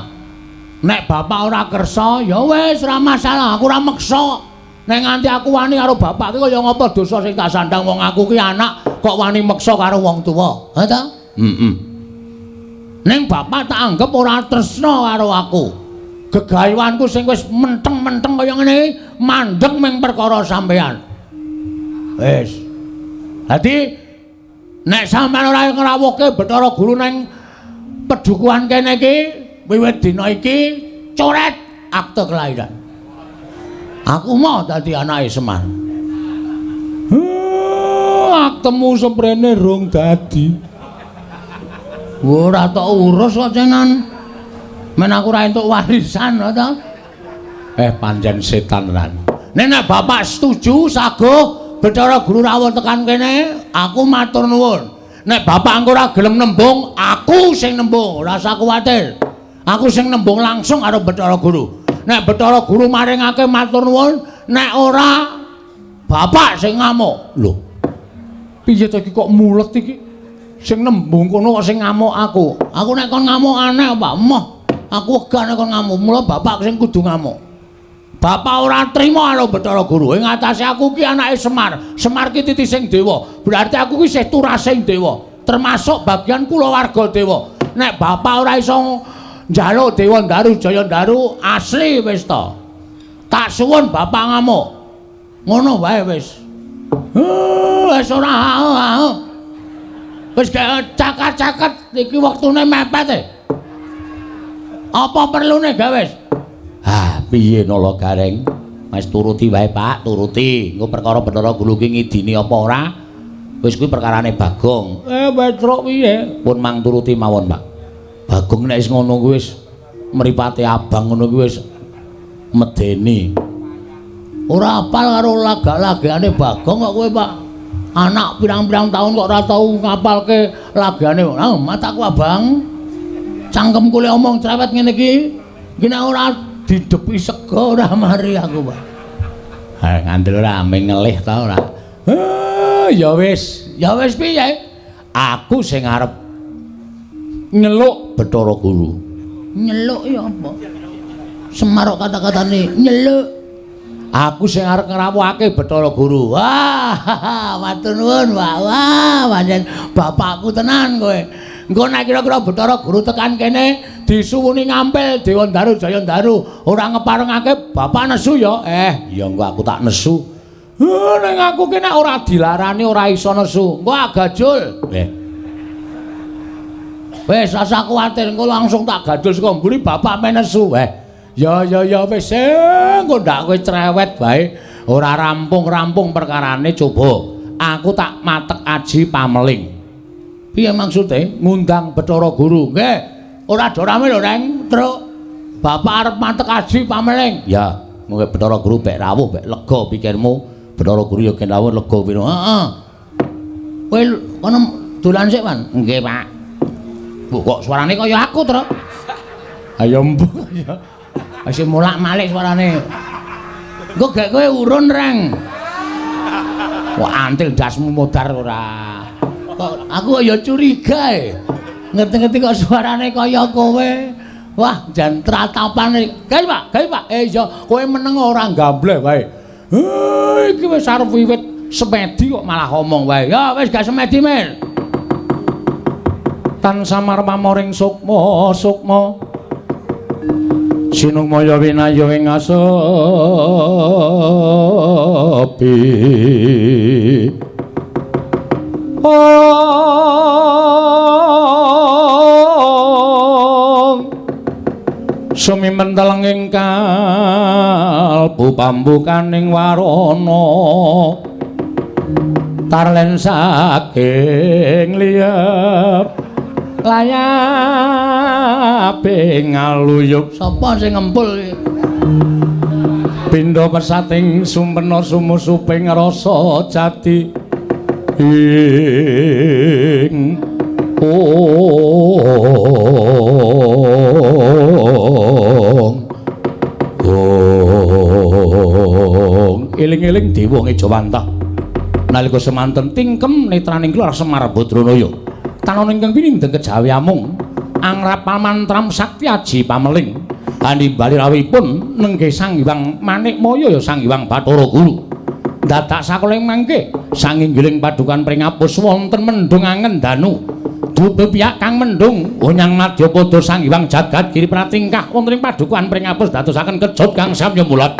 Nek bapak ora kersa ya wis ora masalah, aku ora meksa. Nek nganti aku wani karo bapak ki kaya ngapa dosa sing tak sandang wong aku ki anak kok wani meksa karo wong tuwa. Ha ta? Heeh. Ning bapak tak anggap ora tresna karo aku. Gegayuhanku sing wis menteng-menteng kaya ngene mandeg ming perkara sampean. Wis. Dadi nek sampean ora ngrawuhke Bathara Guru nang pedukuhan kene iki, wiwit dina iki coret akte kelahiran. Aku mau dadi anake Semar. Aktemu semprene rong dadi. Ora tok urus kok cenan. Men aku ora entuk warisan to. Pancen setan lan. Nek bapak setuju saguh Bathara Guru rawuh tekan kene, aku matur nuwun. Nek bapak engko ora gelem nembung, aku sing nembung, ora usah kuwatir. Aku sing nembung langsung karo Bathara Guru. Nek Bathara Guru maringake matur nuwun, nek ora bapak sing ngamuk. Lho. Piye to iki kok mulet iki? Sing nembung kono kok sing ngamuk aku. Aku nek kon ngamuk aneh, Pak. Moh. Aku wegah nek kon ngamuk, mula bapak sing kudu ngamuk. Bapak ora trima karo Bathara Guru. Ing atase aku ki anake Semar. Semar ki titising dewa. Berarti aku ki isih turasing dewa, termasuk bagian kulawarga dewa. Nek bapak ora iso njaluk Dewa Ndaru Jaya Ndaru asli wis to. Tak suwun bapak ngamuk. Ngono wae wis. Wis ora. Wis cakat-cakat iki wektune mepet e. Apa perlune gawe wis? Ah, piye Nala Gareng? Mas turuti wae, Pak, turuti. Engko perkara Bathara Guru ki ngidini apa ora? Wis kuwi perkarane Bagong. Petruk piye? Pun mang turuti mawon, Pak. Bagong nek wis ngono kuwi wis mripate abang ngono kuwi wis medeni. Ora apal karo lagak-lagane Bagong kok kowe, Pak. Anak pirang-pirang tahun kok ora tau ngapalke lagane. Ah, mataku abang. Cangkemku le omong cerewet ngene iki. Iki nek ora didepi sega ora mari aku, Pak. Ha ngandel ora ameng ngelih ta ora. Ya wis, ya wis piye? Aku sing arep nyeluk Bathara Guru. Nyeluk ya apa? Semar kok kata-katane nyeluk. Aku sing arep ngrawuhake Bathara Guru. Wah, matur nuwun, Pak. Wah, pancen bapakku tenan kowe. Engko nek kira-kira Bathara Guru tekan kene disuwuni ngampil Dewa Ndaru Jaya Ndaru, ora ngeparengake bapak nesu ya. Ya engko aku tak nesu. Ning aku ki nek ora dilarani ora iso nesu. Engko agajul. Nggih. Wis rasa kuwatir engko langsung tak gajul saka mburi bapak men nesu. Ya ya ya wis engko ndak kowe cerewet bae. Ora rampung-rampung perkarane coba. Aku tak matek aji pameling. Piye maksude? Ngundang Bathara Guru. Nggih. Ora do rame lho, Reng. Truk. Bapak arep matek aji pameling. Ya, mungkin Bathara Guru bek rawuh bek lega pikirmu. Bathara Guru ya gen rawuh lega piro. Heeh. Kowe kono dolan sik, Wan. Nggih, Pak. Bu, kok suarane kaya aku, Truk? Ayo mbuh ya. Wis molak-malik suarane. Engko gek kowe urun, Reng. Wah, antil dasmu modar ora. Kok aku ya curiga e. Ngerti-ngerti kok suarane kaya kowe. Wah, jan tratapane. Gawe, Pak, gawe, Pak. Iya, kowe meneng ora gambleh wae. Iki wis arep wiwit semedi kok malah omong wae. Ya wis gak semedi, Mir. Tan samar pamoring sukma sukma. Sinumaya winaya ing asepi. Ong sumimenteleng ing kalbu pambukaning warana tarlen saking liyep layape ngaluyup. Sapa sing ngempul iki? Pindha pesating sumpena sumusuping rasa jati ing ong ong. Eling-eling dewa ngejawantah nalika semanten tingkem netraning kelar Semar Badranaya tanon ingkang pinindeng kejawi amung angrap pamantram sakti aji pameling animbali rawuhipun nenggih Sang Hyang Manikmaya ya Sang Hyang Bathara Guru. Dadak sakoling mangke sanginggiling padukan pringapus wonten mendung angen danu dupe piyak kang mendung onyang madyapada Sang Hyang Jagat Giri pratingkah wonten ing padukan pringapus dadosaken kejot kang samya mulat.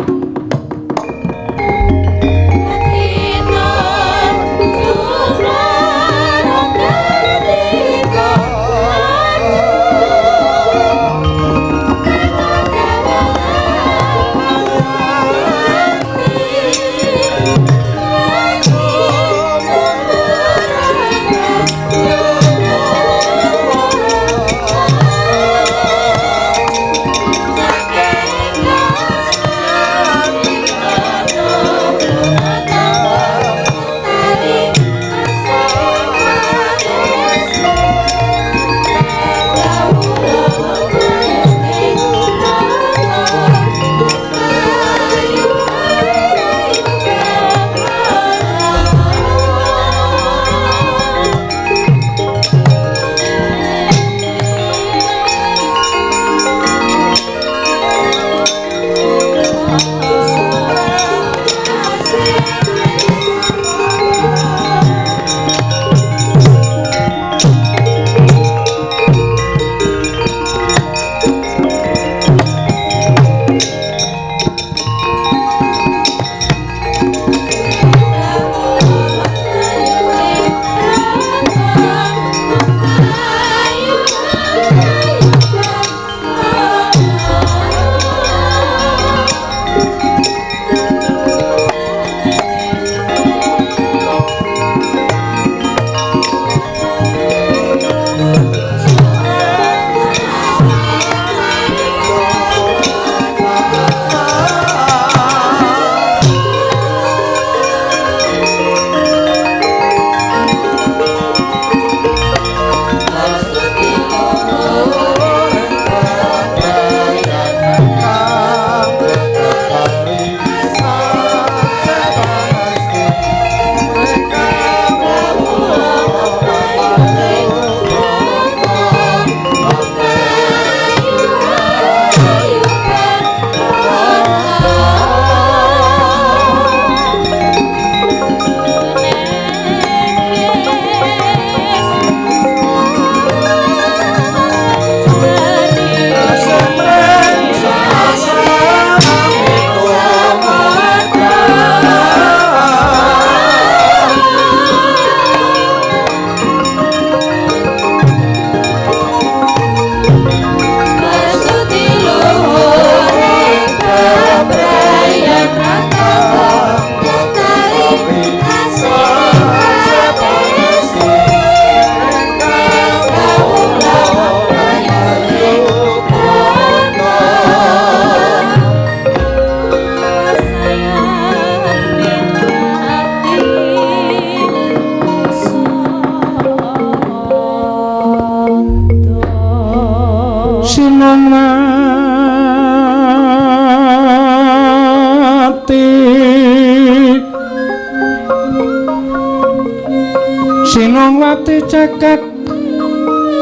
Pati cekek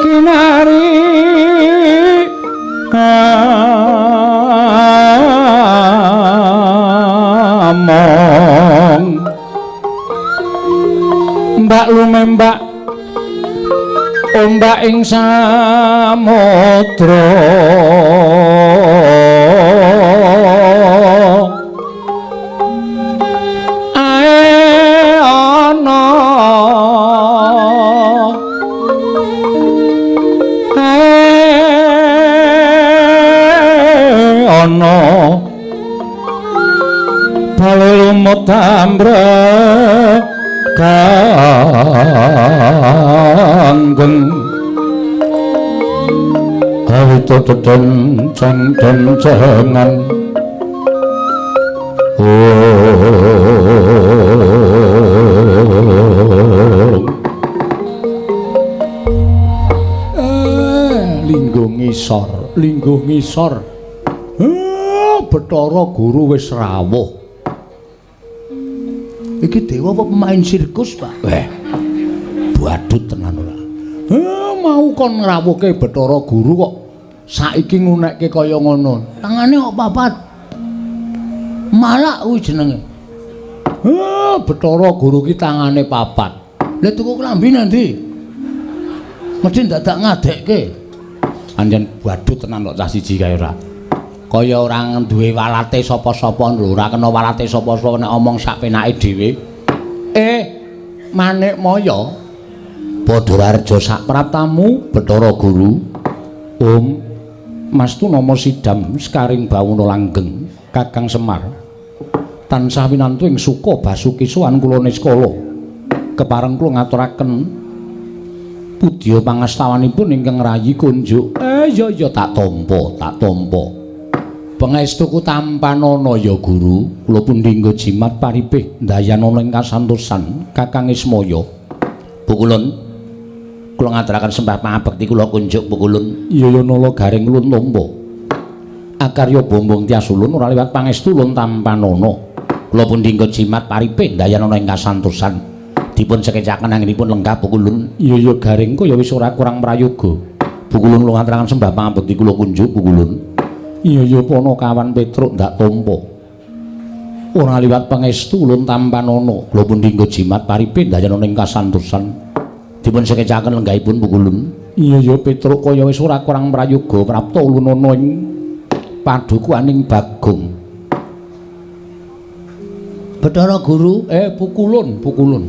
kinari among mbak lumembak ombak ing samudra ae ana ae ana bale lumut ambrek kanggeng awit teten ceng den cengan lingguh ngisor, lingguh ngisor. Bathara Guru wis rawuh. Iki dewa apa pemain sirkus, Pak? Badut tenan ora. Mau kon ngrawuhke Bathara Guru kok saiki ngunekke kaya ngono. Tangane kok papat. Malak kuwi jenenge. Bathara Guru ki tangane papat. Lah tuku klambi nanti. Mesti dadak ngadekke. Anjen badut tenan kok cah siji kae ora. Kaya ora duwe walate sapa-sapa lho, ora kena walate sapa-sapa nek omong sak penake dhewe. Manikmaya padha raharja sak praptamu Bathara Guru. Om Mastu nama sidam sekaring bawana langgeng Kakang Semar. Tansah winantu ing suka basuki sowan kula niskala. Kepareng kula ngaturaken pudya pangastawanipun ingkang rayi kunjuk. Ya ya tak tampa, tak tampa. Pangestuku tampanana ya Guru, kula pundi nggo jimat paripih ndayanana ing kasantosan Kakang Ismaya. Pukulun kula ngaturaken sembah pangabekti kula kunjuk pukulun. Ya ya nala garing ulun tampa. Akarya bombong tias ulun ora liwat pangestu ulun tampanana. Kula pundi nggo jimat paripih ndayanana ing kasantosan. Dipun sekecaken anggenipun lenggah pukulun. Ya ya garing kaya wis ora kurang prayoga. Pukulun kula ngaturaken sembah pangabekti kula kunjuk pukulun. Iya ya Panakawan Petruk ndak tampa. Ora liwat pangestu ulun tampanana. Kula pundi nggo jimat paripih ndayanana ing kasantosan. Dipun sekecaken lenggahipun pukulun. Iya ya Petruk kaya wis ora kurang prayoga prapta ulun ana ing padukuhaning Bagong. Bathara Guru, pukulun, pukulun.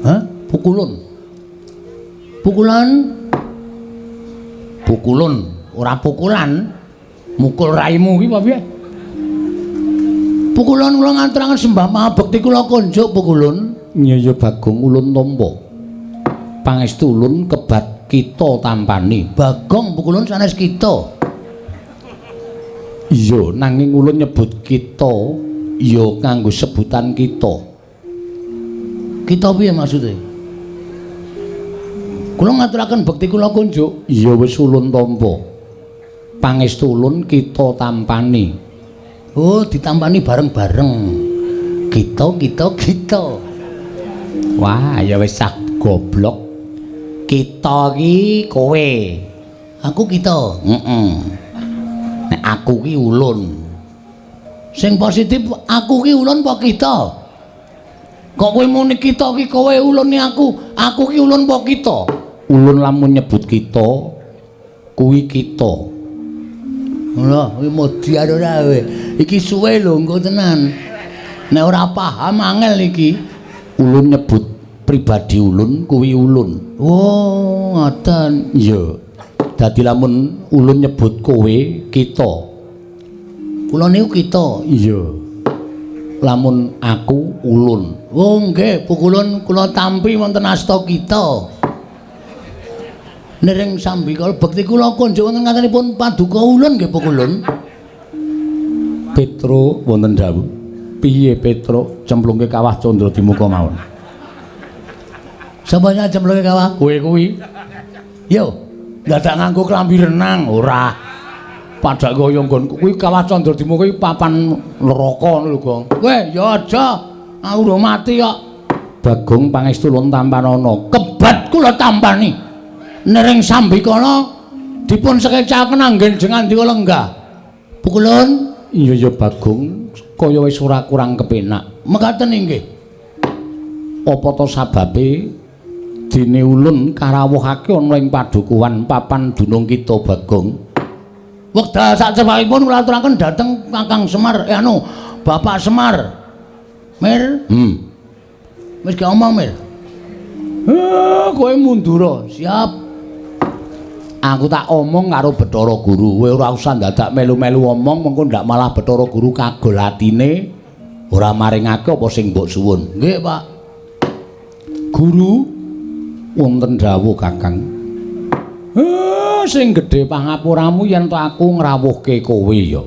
Hah? Pukulun. Pukulan? Pukulun, ora pukulan. Mukul raimu ki apa piye? Pukulun kula ngaturaken sembah pangabekti kula kunjuk pukulun. Iya ya Bagong ulun tampa. Pangestu ulun kebat kita tampani. Bagong pukulun sanes kita. Iya, nanging ulun nyebut kita ya nganggo sebutan kita. Kita piye maksude? Kula ngaturaken bekti kula kunjuk. Iya wis ulun tampa. Pangestu ulun kita tampani. Oh, ditampani bareng-bareng. Kita kita kita. Wah, ya wis cah goblok. Kita ki kowe. Aku kita. Heeh. Nek aku ki ulun. Sing positif aku ki ulun apa kita? Kok kowe muni kita ki kowe ulune aku, aku ki ulun apa kita? Ulun lamun nyebut kita kuwi kita. Lho, kuwi modiar ora kowe. Iki suwe lho engko tenan. Nek ora paham angel iki. Ulun nyebut pribadi ulun kuwi ulun. Oh, ngoten. Iya. Dadi lamun ulun nyebut kowe kita. Kula niku kita. Iya. Lamun aku ulun. Oh nggih, pukulun kula tampi wonten asta kita. Nering sambikala bekti kula kunjuk wonten ngatenipun paduka ulun nggih pukulun. Petruk wonten dawuh. Piye Petruk cemplungke kawah Candra Dimuka mawon. Sapa sing cemplungke kawah? Kowe kuwi. Yo, dadak nganggo klambi renang ora. Padha kaya nggon kuwi kawah Candra Dimuka kuwi papan neraka ngono lho, Gong. Kowe ya aja, aku udah mati kok. Bagong pangestu ulun tampanana. Kebat kula tampani. Nering sambikala dipun sekecaken anggen jengandika lenggah. Pukulun? Iya ya Bagong, kaya wis ora kurang kepenak. Mekaten inggih. Apa to sababe dene ulun karawuhake ana ing padukuhan papan dunung kita Bagong? Wekdal sacepakipun kula aturaken dhateng Kakang Semar, Bapak Semar. Mir? Wis gak omong, Mir. Kowe mundura. Siap. Aku tak omong karo Bathara Guru. Kowe ora usah dadak melu-melu omong, mengko ndak malah Bathara Guru kagol atine ora maringake apa sing mbok suwun. Nggih, Pak. Guru, wonten dawuh Kakang. Sing gedhe pangapuramu yen to aku ngrawuhke kowe ya.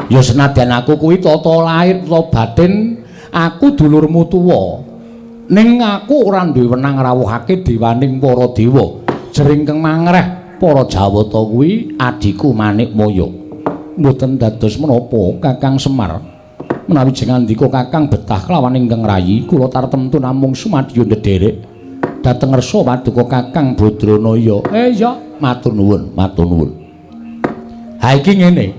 Ya senadyan aku kuwi tata lahir tata batin, aku dulurmu tuwa. Ning aku ora duwe wenang ngrawuhake dewaning para dewa. Jering kang mangreh para Jawata kuwi adhiku Manikmaya. Mboten dados menapa Kakang Semar. Menawi jengandika Kakang betah kelawan ingkang rayi, kula tartemtu namung sumadyo ndederek dhateng ngersa paduka Kakang Badranaya. Iya, matur nuwun, matur nuwun. Ha iki ngene.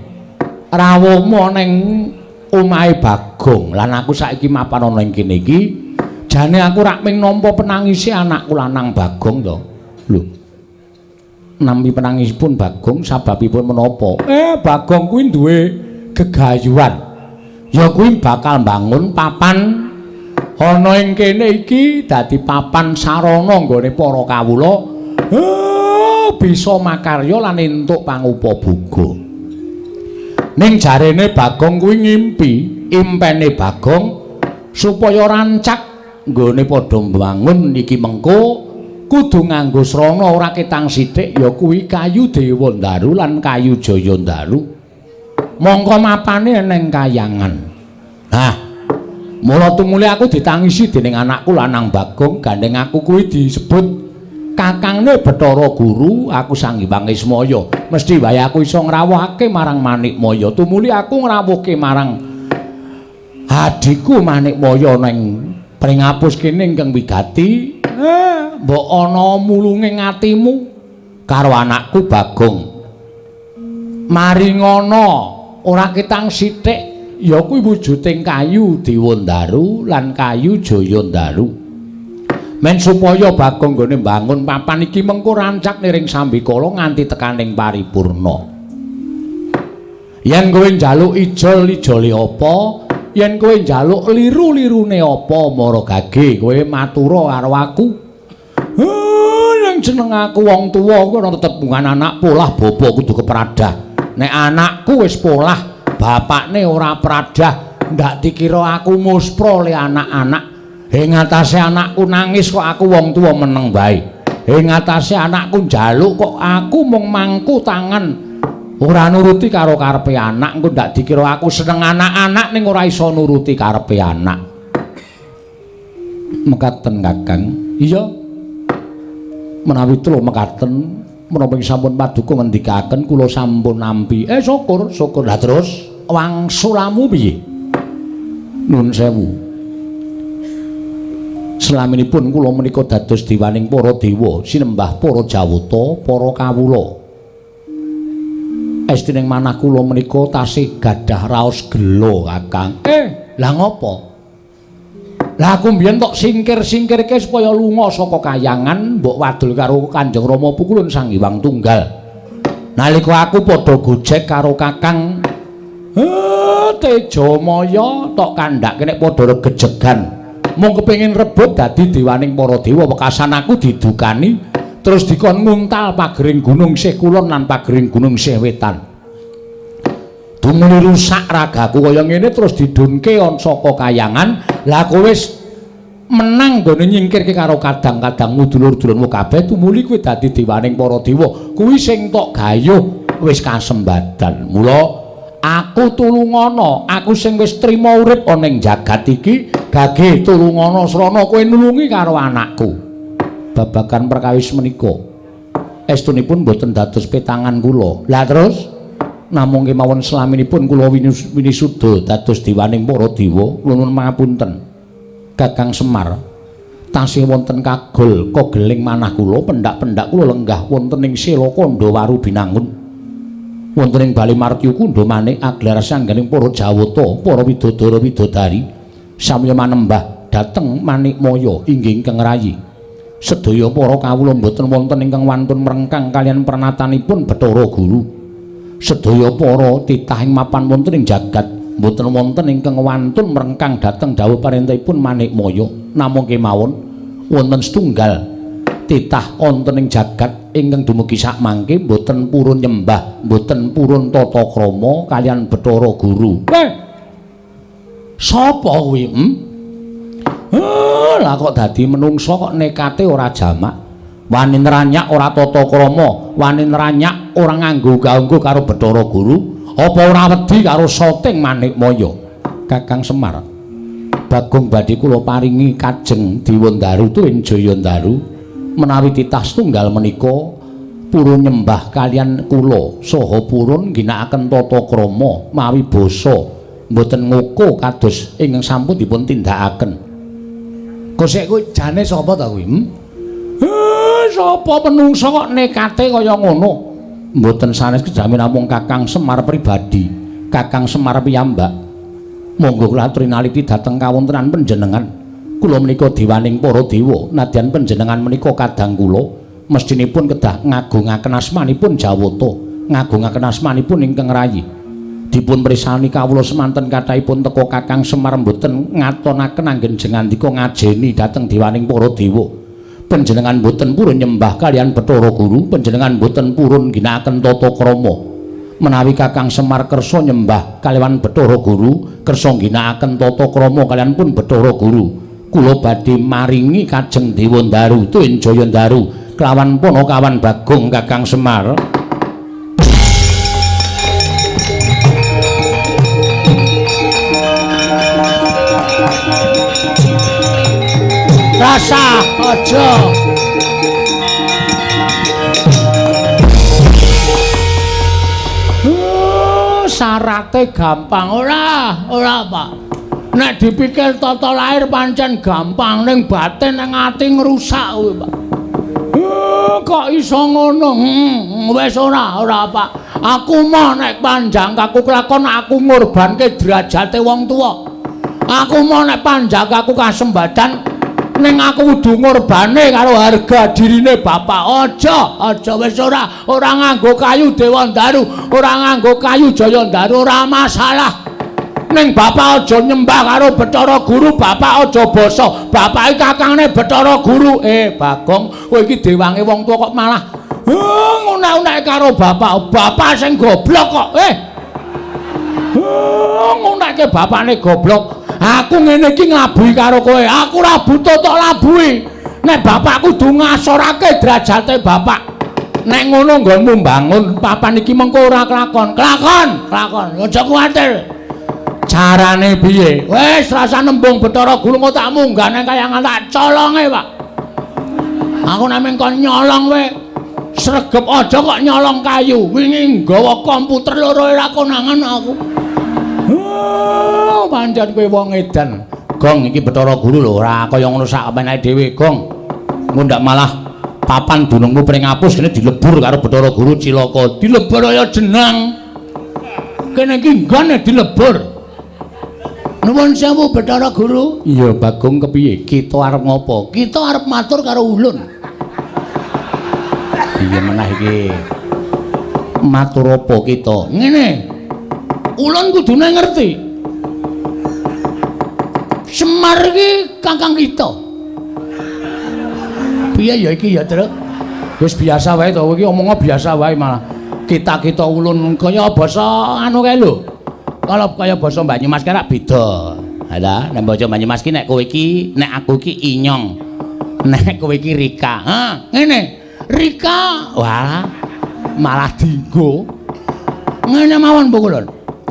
Rawuhmu ning omahe Bagong lan aku saiki mapan ana ing kene iki, jane aku rak ming nampa penangise anakku lanang Bagong to. Lho. Nampi penangisipun Bagong sababipun menapa? Bagong kuwi duwe gegayuhan. Ya kuwi bakal mbangun papan ana ing kene iki dadi papan sarana nggone para kawula bisa makarya lan entuk pangupaboga. Ning jarene Bagong kuwi ngimpi, impene Bagong supaya rancak nggone padha mbangun iki mengko kudu nganggo srana ora ketang sithik ya kuwi kayu Dewandaru lan kayu Jayandaru. Mongko mapane neng kayangan. Nah, mula tumuli aku ditangisi dening anakku lanang Bagong, gandeng aku kuwi disebut kakangne Bathara Guru, aku Sang Hyang Ismaya. Mesti wae aku iso ngrawuhake marang Manikmaya. Tumuli aku ngrawuhke marang adhiku Manikmaya neng pringapus kene ingkang wigati. Mbok ana mulunge atimu karo anakku Bagong. Maringana ora ketang sithik ya kuwi wujuding kayu Dewandaru lan kayu Jayandaru. Men supaya Bagong nggone mbangun papan iki mengko rancak niring sambikala nganti tekaning paripurna. Yen kowe njaluk ijol-ijole apa, yen kowe njaluk liru-lirune apa, mara gage kowe matura karo aku. Yen jeneng aku wong tuwa kuwi ora tepungan anak polah bapa kudu kepradah. Nek anakku wis polah, bapakne ora pradah, ndak dikira aku muspra le anak-anak. Ing atase anakku nangis kok aku wong tuwa meneng bae. Ing atase anakku njaluk kok aku mung mangku tangan ora nuruti karo karepe anak. Engko ndak dikira aku seneng anak-anak ning ora iso nuruti karepe anak. Mekaten Kakang. Iya. Menawi telu mekaten, menapa sampun paduka ngendikaken kula sampun nampi. Syukur, syukur. Lah terus wangsulamu piye? Nun sewu. Selaminipun kula menika dados dewaning para dewa, sinembah para jawata, para kawula. Estining manah kula menika tasih gadah raos gela, Kakang. Lah ngopo? Lah aku mbiyen tok singkir-singkirke supaya lunga saka kayangan, mbok wadul karo Kanjeng Rama Pukulun Sang Hyang Tunggal. Nalika aku padha gojek karo Kakang Tejamaya tok kandhake nek padha regejegan. Mung kepengin rebut dadi dewaning para dewa, wekasan aku didukani terus dikon nguntal pagering gunung sih kulon lan pagering gunung sih wetan. Dumuni rusak ragaku kaya ngene terus didunke on saka kayangan. Lah kowe wis menang nggone nyingkirke karo kadang-kadangmu dulur-dulurmu kabeh, tumuli kowe dadi dewaning para dewa. Kuwi sing tok gayuh wis kasembadan. Mula aku tulungana, aku sing wis trima urip ana ing jagat iki, gage tulungana srana kowe nulungi karo anakku. Babagan perkawis menika estunipun boten dados petangan kula. Lah terus namung kemawon selaminipun kula winisuda dados dewaning para dewa, nuwun pangapunten Kakang Semar. Tasih wonten kagol kogeling manah kula, pendak-pendak kula lenggah wonten ing Sela Kandhawaru Binangun. Wonten ing Bali Martyu Kundha Manik aglar sangganing para Jawata, para widodara widodari samya manembah dhateng Manikmaya inggih ingkang rayi. Sedaya para kawula mboten wonten ingkang wantun mrengkang kaliyan pernatanipun Bathara Guru. Sedaya para titah ing mapan wonten ing jagat mboten wonten ingkang wantun mrengkang dhateng dawuh parentahipun Manikmaya. Namung kemawon wonten setunggal titah wonten ing jagat ingkang dumugi sakmangke mboten purun nyembah, mboten purun tata krama kaliyan Bathara Guru. Sapa kuwi? Lah kok dadi menungsa kok nekate ora jamak, wani nranyak ora tata krama, wani nranyak ora nganggo gaunggo karo Bathara Guru, apa ora wedi karo soting Manikmaya? Kakang Semar, Bagong badhe kula paringi kajeng Dewandaru tuwin Jayandaru menawi titah setunggal menika purun nyembah kaliyan kula saha purun ngginakaken tata krama mawi basa mboten ngoko kados ingkang sampun dipun tindakaken. Kosek kuwi jane sapa ta kuwi? Sapa menungsa kok nekate kaya ngono? Mboten sanes kejamin namung Kakang Semar pribadi, Kakang Semar piyambak. Monggo kula aturi naliti dhateng kawontenan panjenengan. Kula menika dewaning para dewa, nadyan panjenengan menika kadang kula mestinipun kedah ngagungaken asmanipun Jawata, ngagungaken asmanipun ingkang rayi. Dipun pirsani kawula semanten kathahipun teka Kakang Semar mboten ngatonaken anggen jengandika ngajeni dhateng dewaning para dewa. Panjenengan mboten purun nyembah kaliyan Bathara Guru, panjenengan mboten purun ngginakaken tata krama. Menawi Kakang Semar kersa nyembah kaliyan Bathara Guru, kersa ngginakaken tata krama kaliyan pun Bathara Guru, kula badhe maringi kajeng Dewandaru tuwin Jayandaru kelawan Panakawan Bagong Kakang Semar. Rasa aja. Syarate gampang ora, ora Pak. Nek dipikir tata lahir pancen gampang, ning batin nang ati ngrusak kuwi Pak. Kok iso ngono? Wis ora, ora Pak. Aku mau nek panjang kaku kelakon aku ngorbanke derajate wong tuwa. Aku mau nek panjang kaku kasembadan ning aku kudu ngorbane karo harga dirine bapak. Aja, aja wis ora, ora nganggo kayu Dewandaru, ora nganggo kayu Jayandaru, ora masalah. Ning bapak aja nyembah karo Bathara Guru, bapak aja basa. Bapak iki kakangne Bathara Guru. Bagong, kowe iki dewange wong tuwa kok malah ngunek-unek karo bapak. Bapak sing goblok kok. Ngunekke bapakne goblok. Aku ngene iki nglabuhi karo kowe. Aku ora butuh tok labuhi. Nek bapak kudu ngasorake derajate bapak. Nek ngono nggonmu mbangun papan iki mengko ora kelakon. Kelakon, kelakon. Aja kuwatir. Carane piye? Wis rasa nembung Bathara Guru engko tak munggah nang kayangan tak colonge, Pak. Aku namung kon nyolong wae. Sregep aja kok nyolong kayu. Wingi nggawa komputer loro ora konangan aku. Oh, pancen kowe wong edan. Gong iki Bathara Guru lho ora kaya ngono sak menake dhewe, Gong. Engko ndak malah papan dunungmu pring apus kene dilebur karo Bathara Guru cilaka. Dilebur kaya jenang. Kene iki nggone dilebur. Nuwun sewu Bathara Guru. Iya, Bagong kepiye? Kita arep ngopo? Kita arep matur karo ulun. Iya menah iki. Matur apa kita? Ngene. Ulun kudune ngerti. Semar iki kakang kita. Piye ya iki ya, Truk? Wis biasa wae to, iki omongnya biasa wae malah. Kita-kita ulun kaya basa anu kae lho. Kalau kaya basa Banyumas kae rak beda. Ha nek basa Banyumas ki nek kowe iki, nek aku iki inyong. Nek kowe iki Rika. Ha, ngene. Rika, wah, malah dinggo. Ngene mawon Pukulun.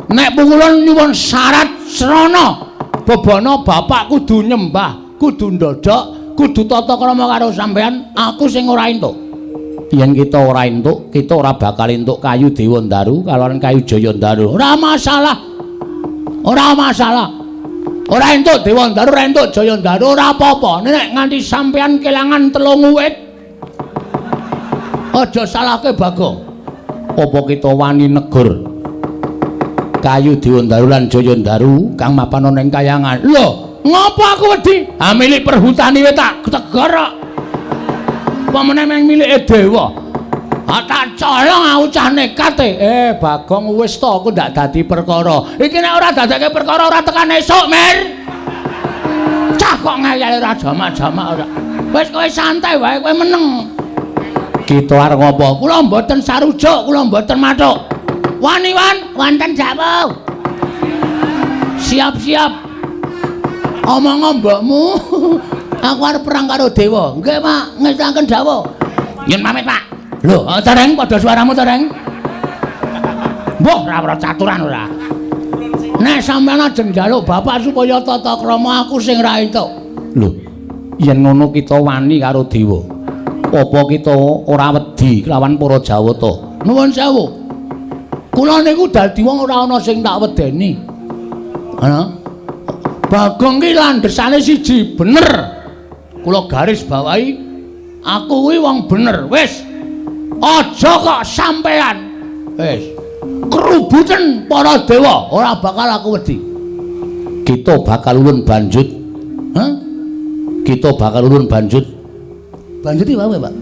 Nek Pukulun nyuwun syarat srana bebana bapak kudu nyembah, kudu ndodhok, kudu tata krama karo sampean, aku sing ora entuk. Yen kita ora entuk, kita ora bakal entuk kayu Dewandaru kalawan kayu Jayandaru. Ora masalah. Ora masalah. Ora entuk Dewandaru, ora entuk Jayandaru, ora apa-apa. Nek nganti sampean kelangan 3 wit, aja salahke Bagong. Apa kita wani negur kayu Dewandaru lan Jayandaru kang mapan ana ing kayangan? Lho, ngopo aku wedi? Ha milik perhutani wae tak tegur kok. Apa meneh meng milike dewa? Ha tak colong aku cah nekat e. Bagong wis to, aku ndak dadi perkara. Iki nek ora dadekke perkara ora tekan esuk, Mir. Cah kok ngeyel ora jamak-jamak ora. Wis kowe santai wae, kowe meneng. Kita arep ngopo? Kula mboten sarujuk, kula mboten mathuk. Wani wan, wonten jawab. Siap-siap. Omong mbokmu. Aku arep perang karo dewa. Nggih, Pak, ngestanken dawuh. Yen pamit, Pak. Lho, tereng padha suaramu tereng. Mbah, ora ora caturan ora. Nek sampeyan ajeng njaluk bapak supaya tata krama aku sing ra entuk. Lho, yen ngono kita wani karo dewa. Apa kita ora wedi kelawan para Jawata? Nuwun sewu. Kula niku dadi wong ora ana sing tak wedeni. Ana? Bagong ki landhesane siji, bener. Kula garis bawahi, aku kuwi wong bener. Wis. Aja kok sampean. Wis. Kerubuten para dewa, ora bakal aku wedi. Kita bakal ulun banjut. Hah? Kita bakal ulun banjut. Banjut iki wae, Pak.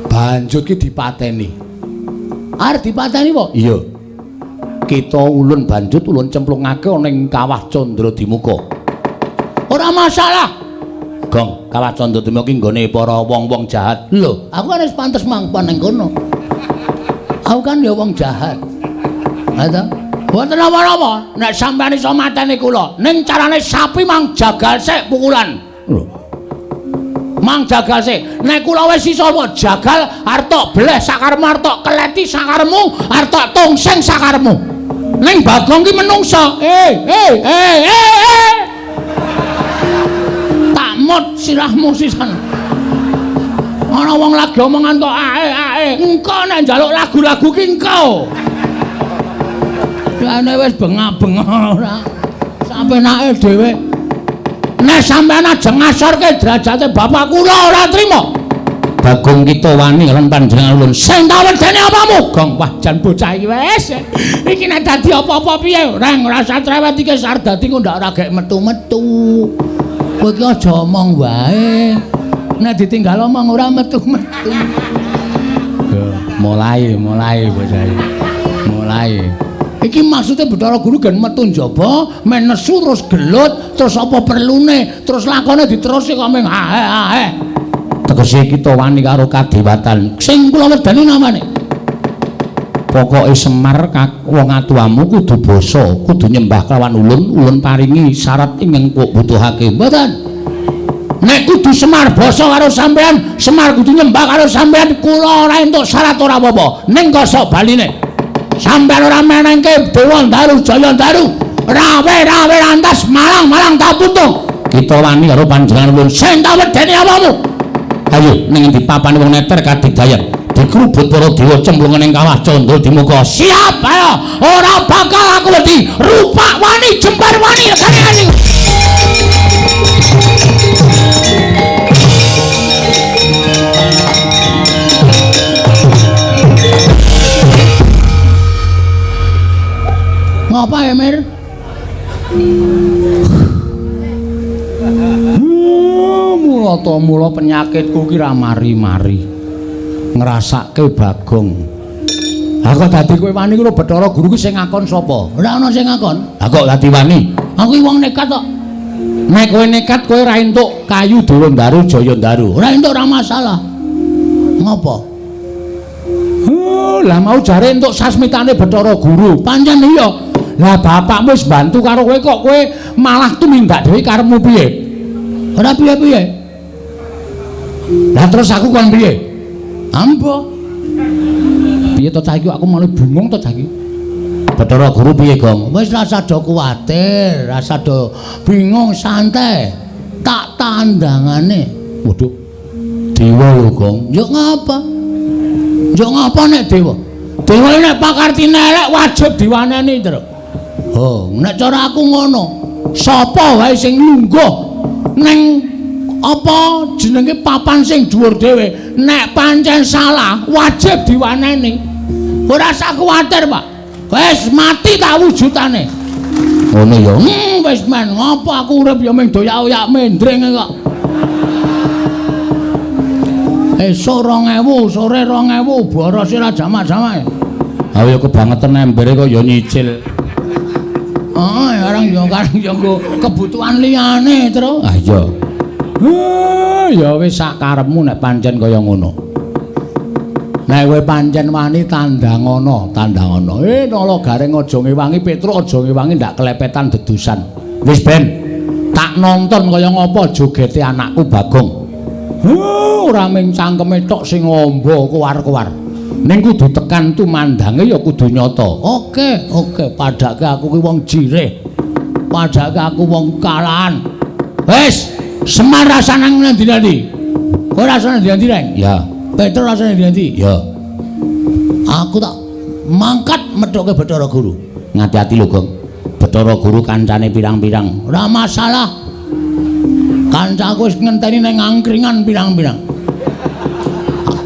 Banjut ki dipateni. Arep dipateni apa? Iya. Kita ulun banjut ulun cemplungake ana ing Kawah Candradimuka. Ora masalah. Gong, Kawah Candradimuka ki nggone para wong-wong jahat. Lho, aku kan wis pantes mangpan ning kono. Aku kan ya wong jahat. Ha ta? Mboten napa-napa, nek sampeyan iso mateni kula, ning carane sapi mang jagal sik pukulan. Lho. Mang jagal sik. Nek kula wis iso jagal arep tok bleh sakaremu, arep tok keleti sakaremu, arep tok tongseng sakaremu. Ning Bagong ki menungsa. Tak mut sirahmu sisan. Ana wong lagi omongan kok ae ae. Engko nek njaluk lagu-lagu ki engko. Jane wis bengak-bengok ora. Sampenake dhewe. Nek sampean ajeng ngasorke derajate bapak kula ora trima. Bagong kita wani lan panjenengan ulun. Sing tak wedeni apamu? Gong, wah jan bocah iki wis. Iki nek dadi apa-apa piye? Reng ora usah trewet iki arep dadi kok ndak ora gek metu-metu. Kowe iki aja omong wae. Nek ditinggal omong ora metu-metu. Mulai bocah iki. Mulai. Iki maksudnya Bathara Guru gen metu njaba, men nesu terus gelut, terus apa perlune, terus lakone diterusi kok meng ae ae. Tegese kita wani karo kadewatan. Sing kula wedeni namane. Pokoke Semar wong atuwamu kudu basa, kudu nyembah kelawan ulun, ulun paringi syarat ingkang kok butuhake. Mboten. Nek kudu Semar basa karo sampean, Semar kudu nyembah karo sampean, kula ora entuk syarat ora apa-apa. Ning kosok baline. Sampean ora menengke Dewandaru Jayandaru, rawe-rawe lantas malang-malang tak putung. Kita wani karo panjenengan ulun. Sing tak wedeni apamu? Ayo ning endi papane wong neter kadigdayan. Dikrubut para dewa cemplung ning Kawah Candradimuka. Siap, ayo. Ora bakal aku wedi. Rupak wani, jembar wani, regane wani. Ngapa ya, Mir? Mula ta mula penyakitku ki ra mari-mari. Ngrasake Bagong. Ha kok dadi kowe wani karo Bathara Guru ki sing ngakon sapa? Ora ana sing ngakon. Ha kok dadi wani? Aku ki wong nekat kok. Nek kowe nekat kowe ora entuk kayu Dewandaru Jayandaru. Ora entuk ora masalah. Ngopo? Lah mau jare entuk sasmitane Bathara Guru. Pancen iya. Lah bapakmu wis bantu karo kowe kok kowe malah tumindak dhewe karepmu piye? Ora piye-piye. Lah terus aku kon piye? Ambo. Piye to cah iki aku malah bingung to cah iki. Bathara Guru piye, Gong? Wis rasa do kuwatir, rasa do bingung, santai. Tak tandangane. Waduh. Dewa lho, Gong. Yo ngapa? Yo ngapa nek dewa? Dewa nek pakartine elek wajib diwaneni, Tru. Oh, nek cara aku ngono. Sapa wae sing lungguh ning apa jenenge papan sing dhuwur dhewe, nek pancen salah wajib diwaneni. Ora usah kuwatir, Pak. Wis mati tak wujudane. Ngono ya. Wis men, ngopo aku urip ya mung doyak-oyak mendring kok. Esuk 2000, sore 2000, boros ora jamak-jamak. Ha ya kebangetan embere kok ya nyicil. Oh, orang ya kareng ya nggo kebutuhan liyane, Tru. Ah iya. Ya wis sak karepmu nek pancen kaya ngono. Nek kowe pancen wani tandangana, tandangana. Nala Gareng aja ngewangi, Petruk aja ngewangi ndak kelepetan dedusan. Wis ben, tak nonton kaya ngapa jogete anakku Bagong. Ora mung cangkeme tok sing amba kowar-kowar. Ning kudu tekan tumandange ya kudu nyata. Oke, oke, padake aku ki wong jirih. Padake aku wong kalahan. Wis, Semar rasane nang ndi-ndi? Kowe rasane ndi-ndi, Reng? Ya. Petruk rasane ndi-ndi? Ya. Aku tak mangkat methuke Bathara Guru. Ngati-ati lho, Gong. Bathara Guru kancane pirang-pirang. Ora masalah. Kancaku wis ngenteni ning angkringan pirang-pirang.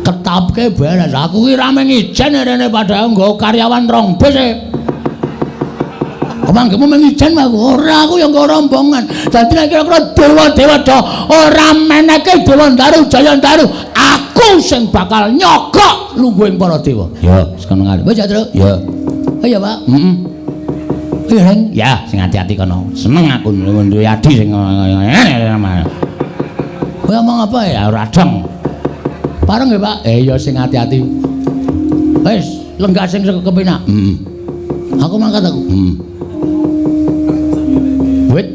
Ketapke beres. Aku ki ra mung ijen rene padahal nggo karyawan rong bus e. Manggemu mung ijen aku. Ora, aku ya nggo rombongan. Dadi nek kira-kira dewa-dewa do ora meneke Dewa Ndaru Jaya Ndaru, aku sing bakal nyogok lungguhing para dewa. Ya, wis kono ngarep. Wis ya, Truk. Ya. Iya, Pak. Heeh. Iya, Reng. Ya, sing ati-ati kono. Seneng aku duwe adi sing ngene. Kowe omong apa ya? Ora dong. Pareng nggih, Pak? Ya sing ati-ati. Wis, lenggah sing kepenak. Heeh. Aku mangkat aku. Heeh. Wit.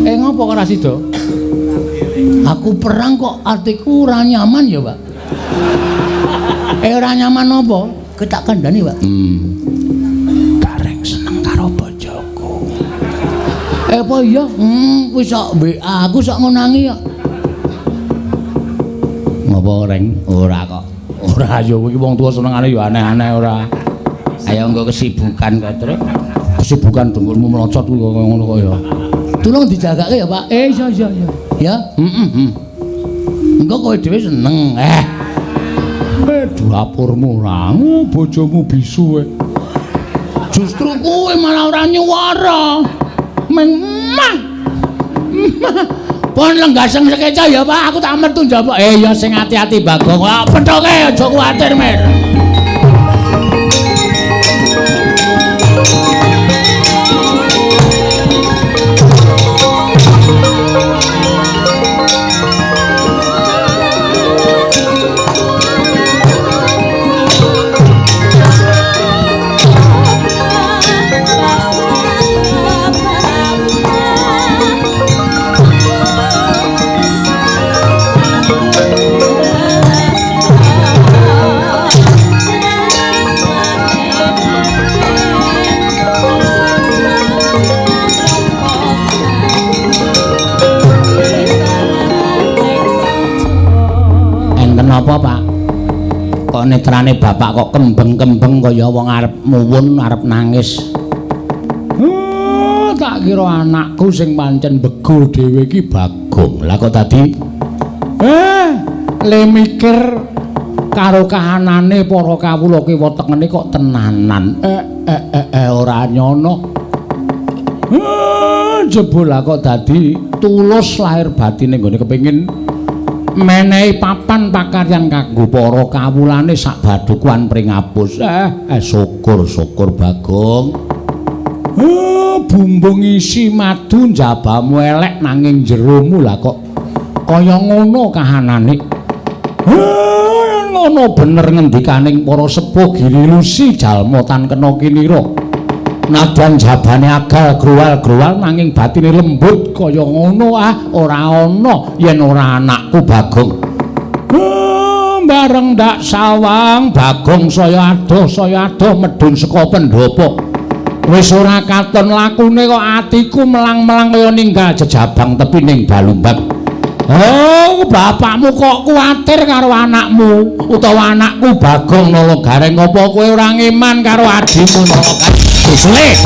Ngopo kok ora sida? Aku perang kok atiku ora nyaman ya, Pak. Ora nyaman apa? Kowe tak kandhani, Pak. Gareng seneng karo bojoku. Apa iya? Kuwi sok WA aku sok ngonangi kok. Ngopo, Reng? Ora kok. Ora ya iki wong tuwa senengane ya aneh-aneh ora. Ayo nggo kesibukan kok, Truk. Kesibukan dengkulmu melocot kuwi kok ngono kok ya. Tulung dijagake ya, Pak. Iya iya iya. Ya, heeh. Engko kowe dhewe seneng. Dapurmu ora, bojomu bisu kowe. Justru kowe malah ora nyuwara. Meng mah. Pon lenggah sing sekeca ya, Pak. Aku tak metu njaba. Ya sing ati-ati Bagong. Pethoke aja kuwatir, Mir. Apa, Pak? Kok netrane bapak kok kembeng-kembeng kaya wong arep muwun, arep nangis. Tak kira anakku sing pancen bego dhewe iki Bagong. Lah kok tadi le mikir karo kahanane para kawula kiwa tengene kok tenanan. Ora nyono. Jebul lah kok dadi tulus lahir batine nggone kepengin menehi papan pakaryan kanggo para kawulane sak badukuan pringapus. Syukur-syukur Bagong. Bumbung isi madu njabamu elek nanging jeromu lah kok kaya ngono kahanane. Ngono bener ngendikaning para sepuh girilusi jalma tan kena kinira. Nadyan jabane agal gruwal-gruwal nanging batine lembut kaya ngono ora ana yen ora anakku Bagong. Bareng ndak sawang Bagong saya adoh medhun saka pendhapa. Wis ora katon lakune kok atiku melang-melang kaya ninggal jejabang tepi ning balumbang. Oh, bapakmu kok kuwatir karo anakmu utawa anakku Bagong Nala Gareng, apa kowe ora ngeman karo adimu Nala Gareng? Sulit.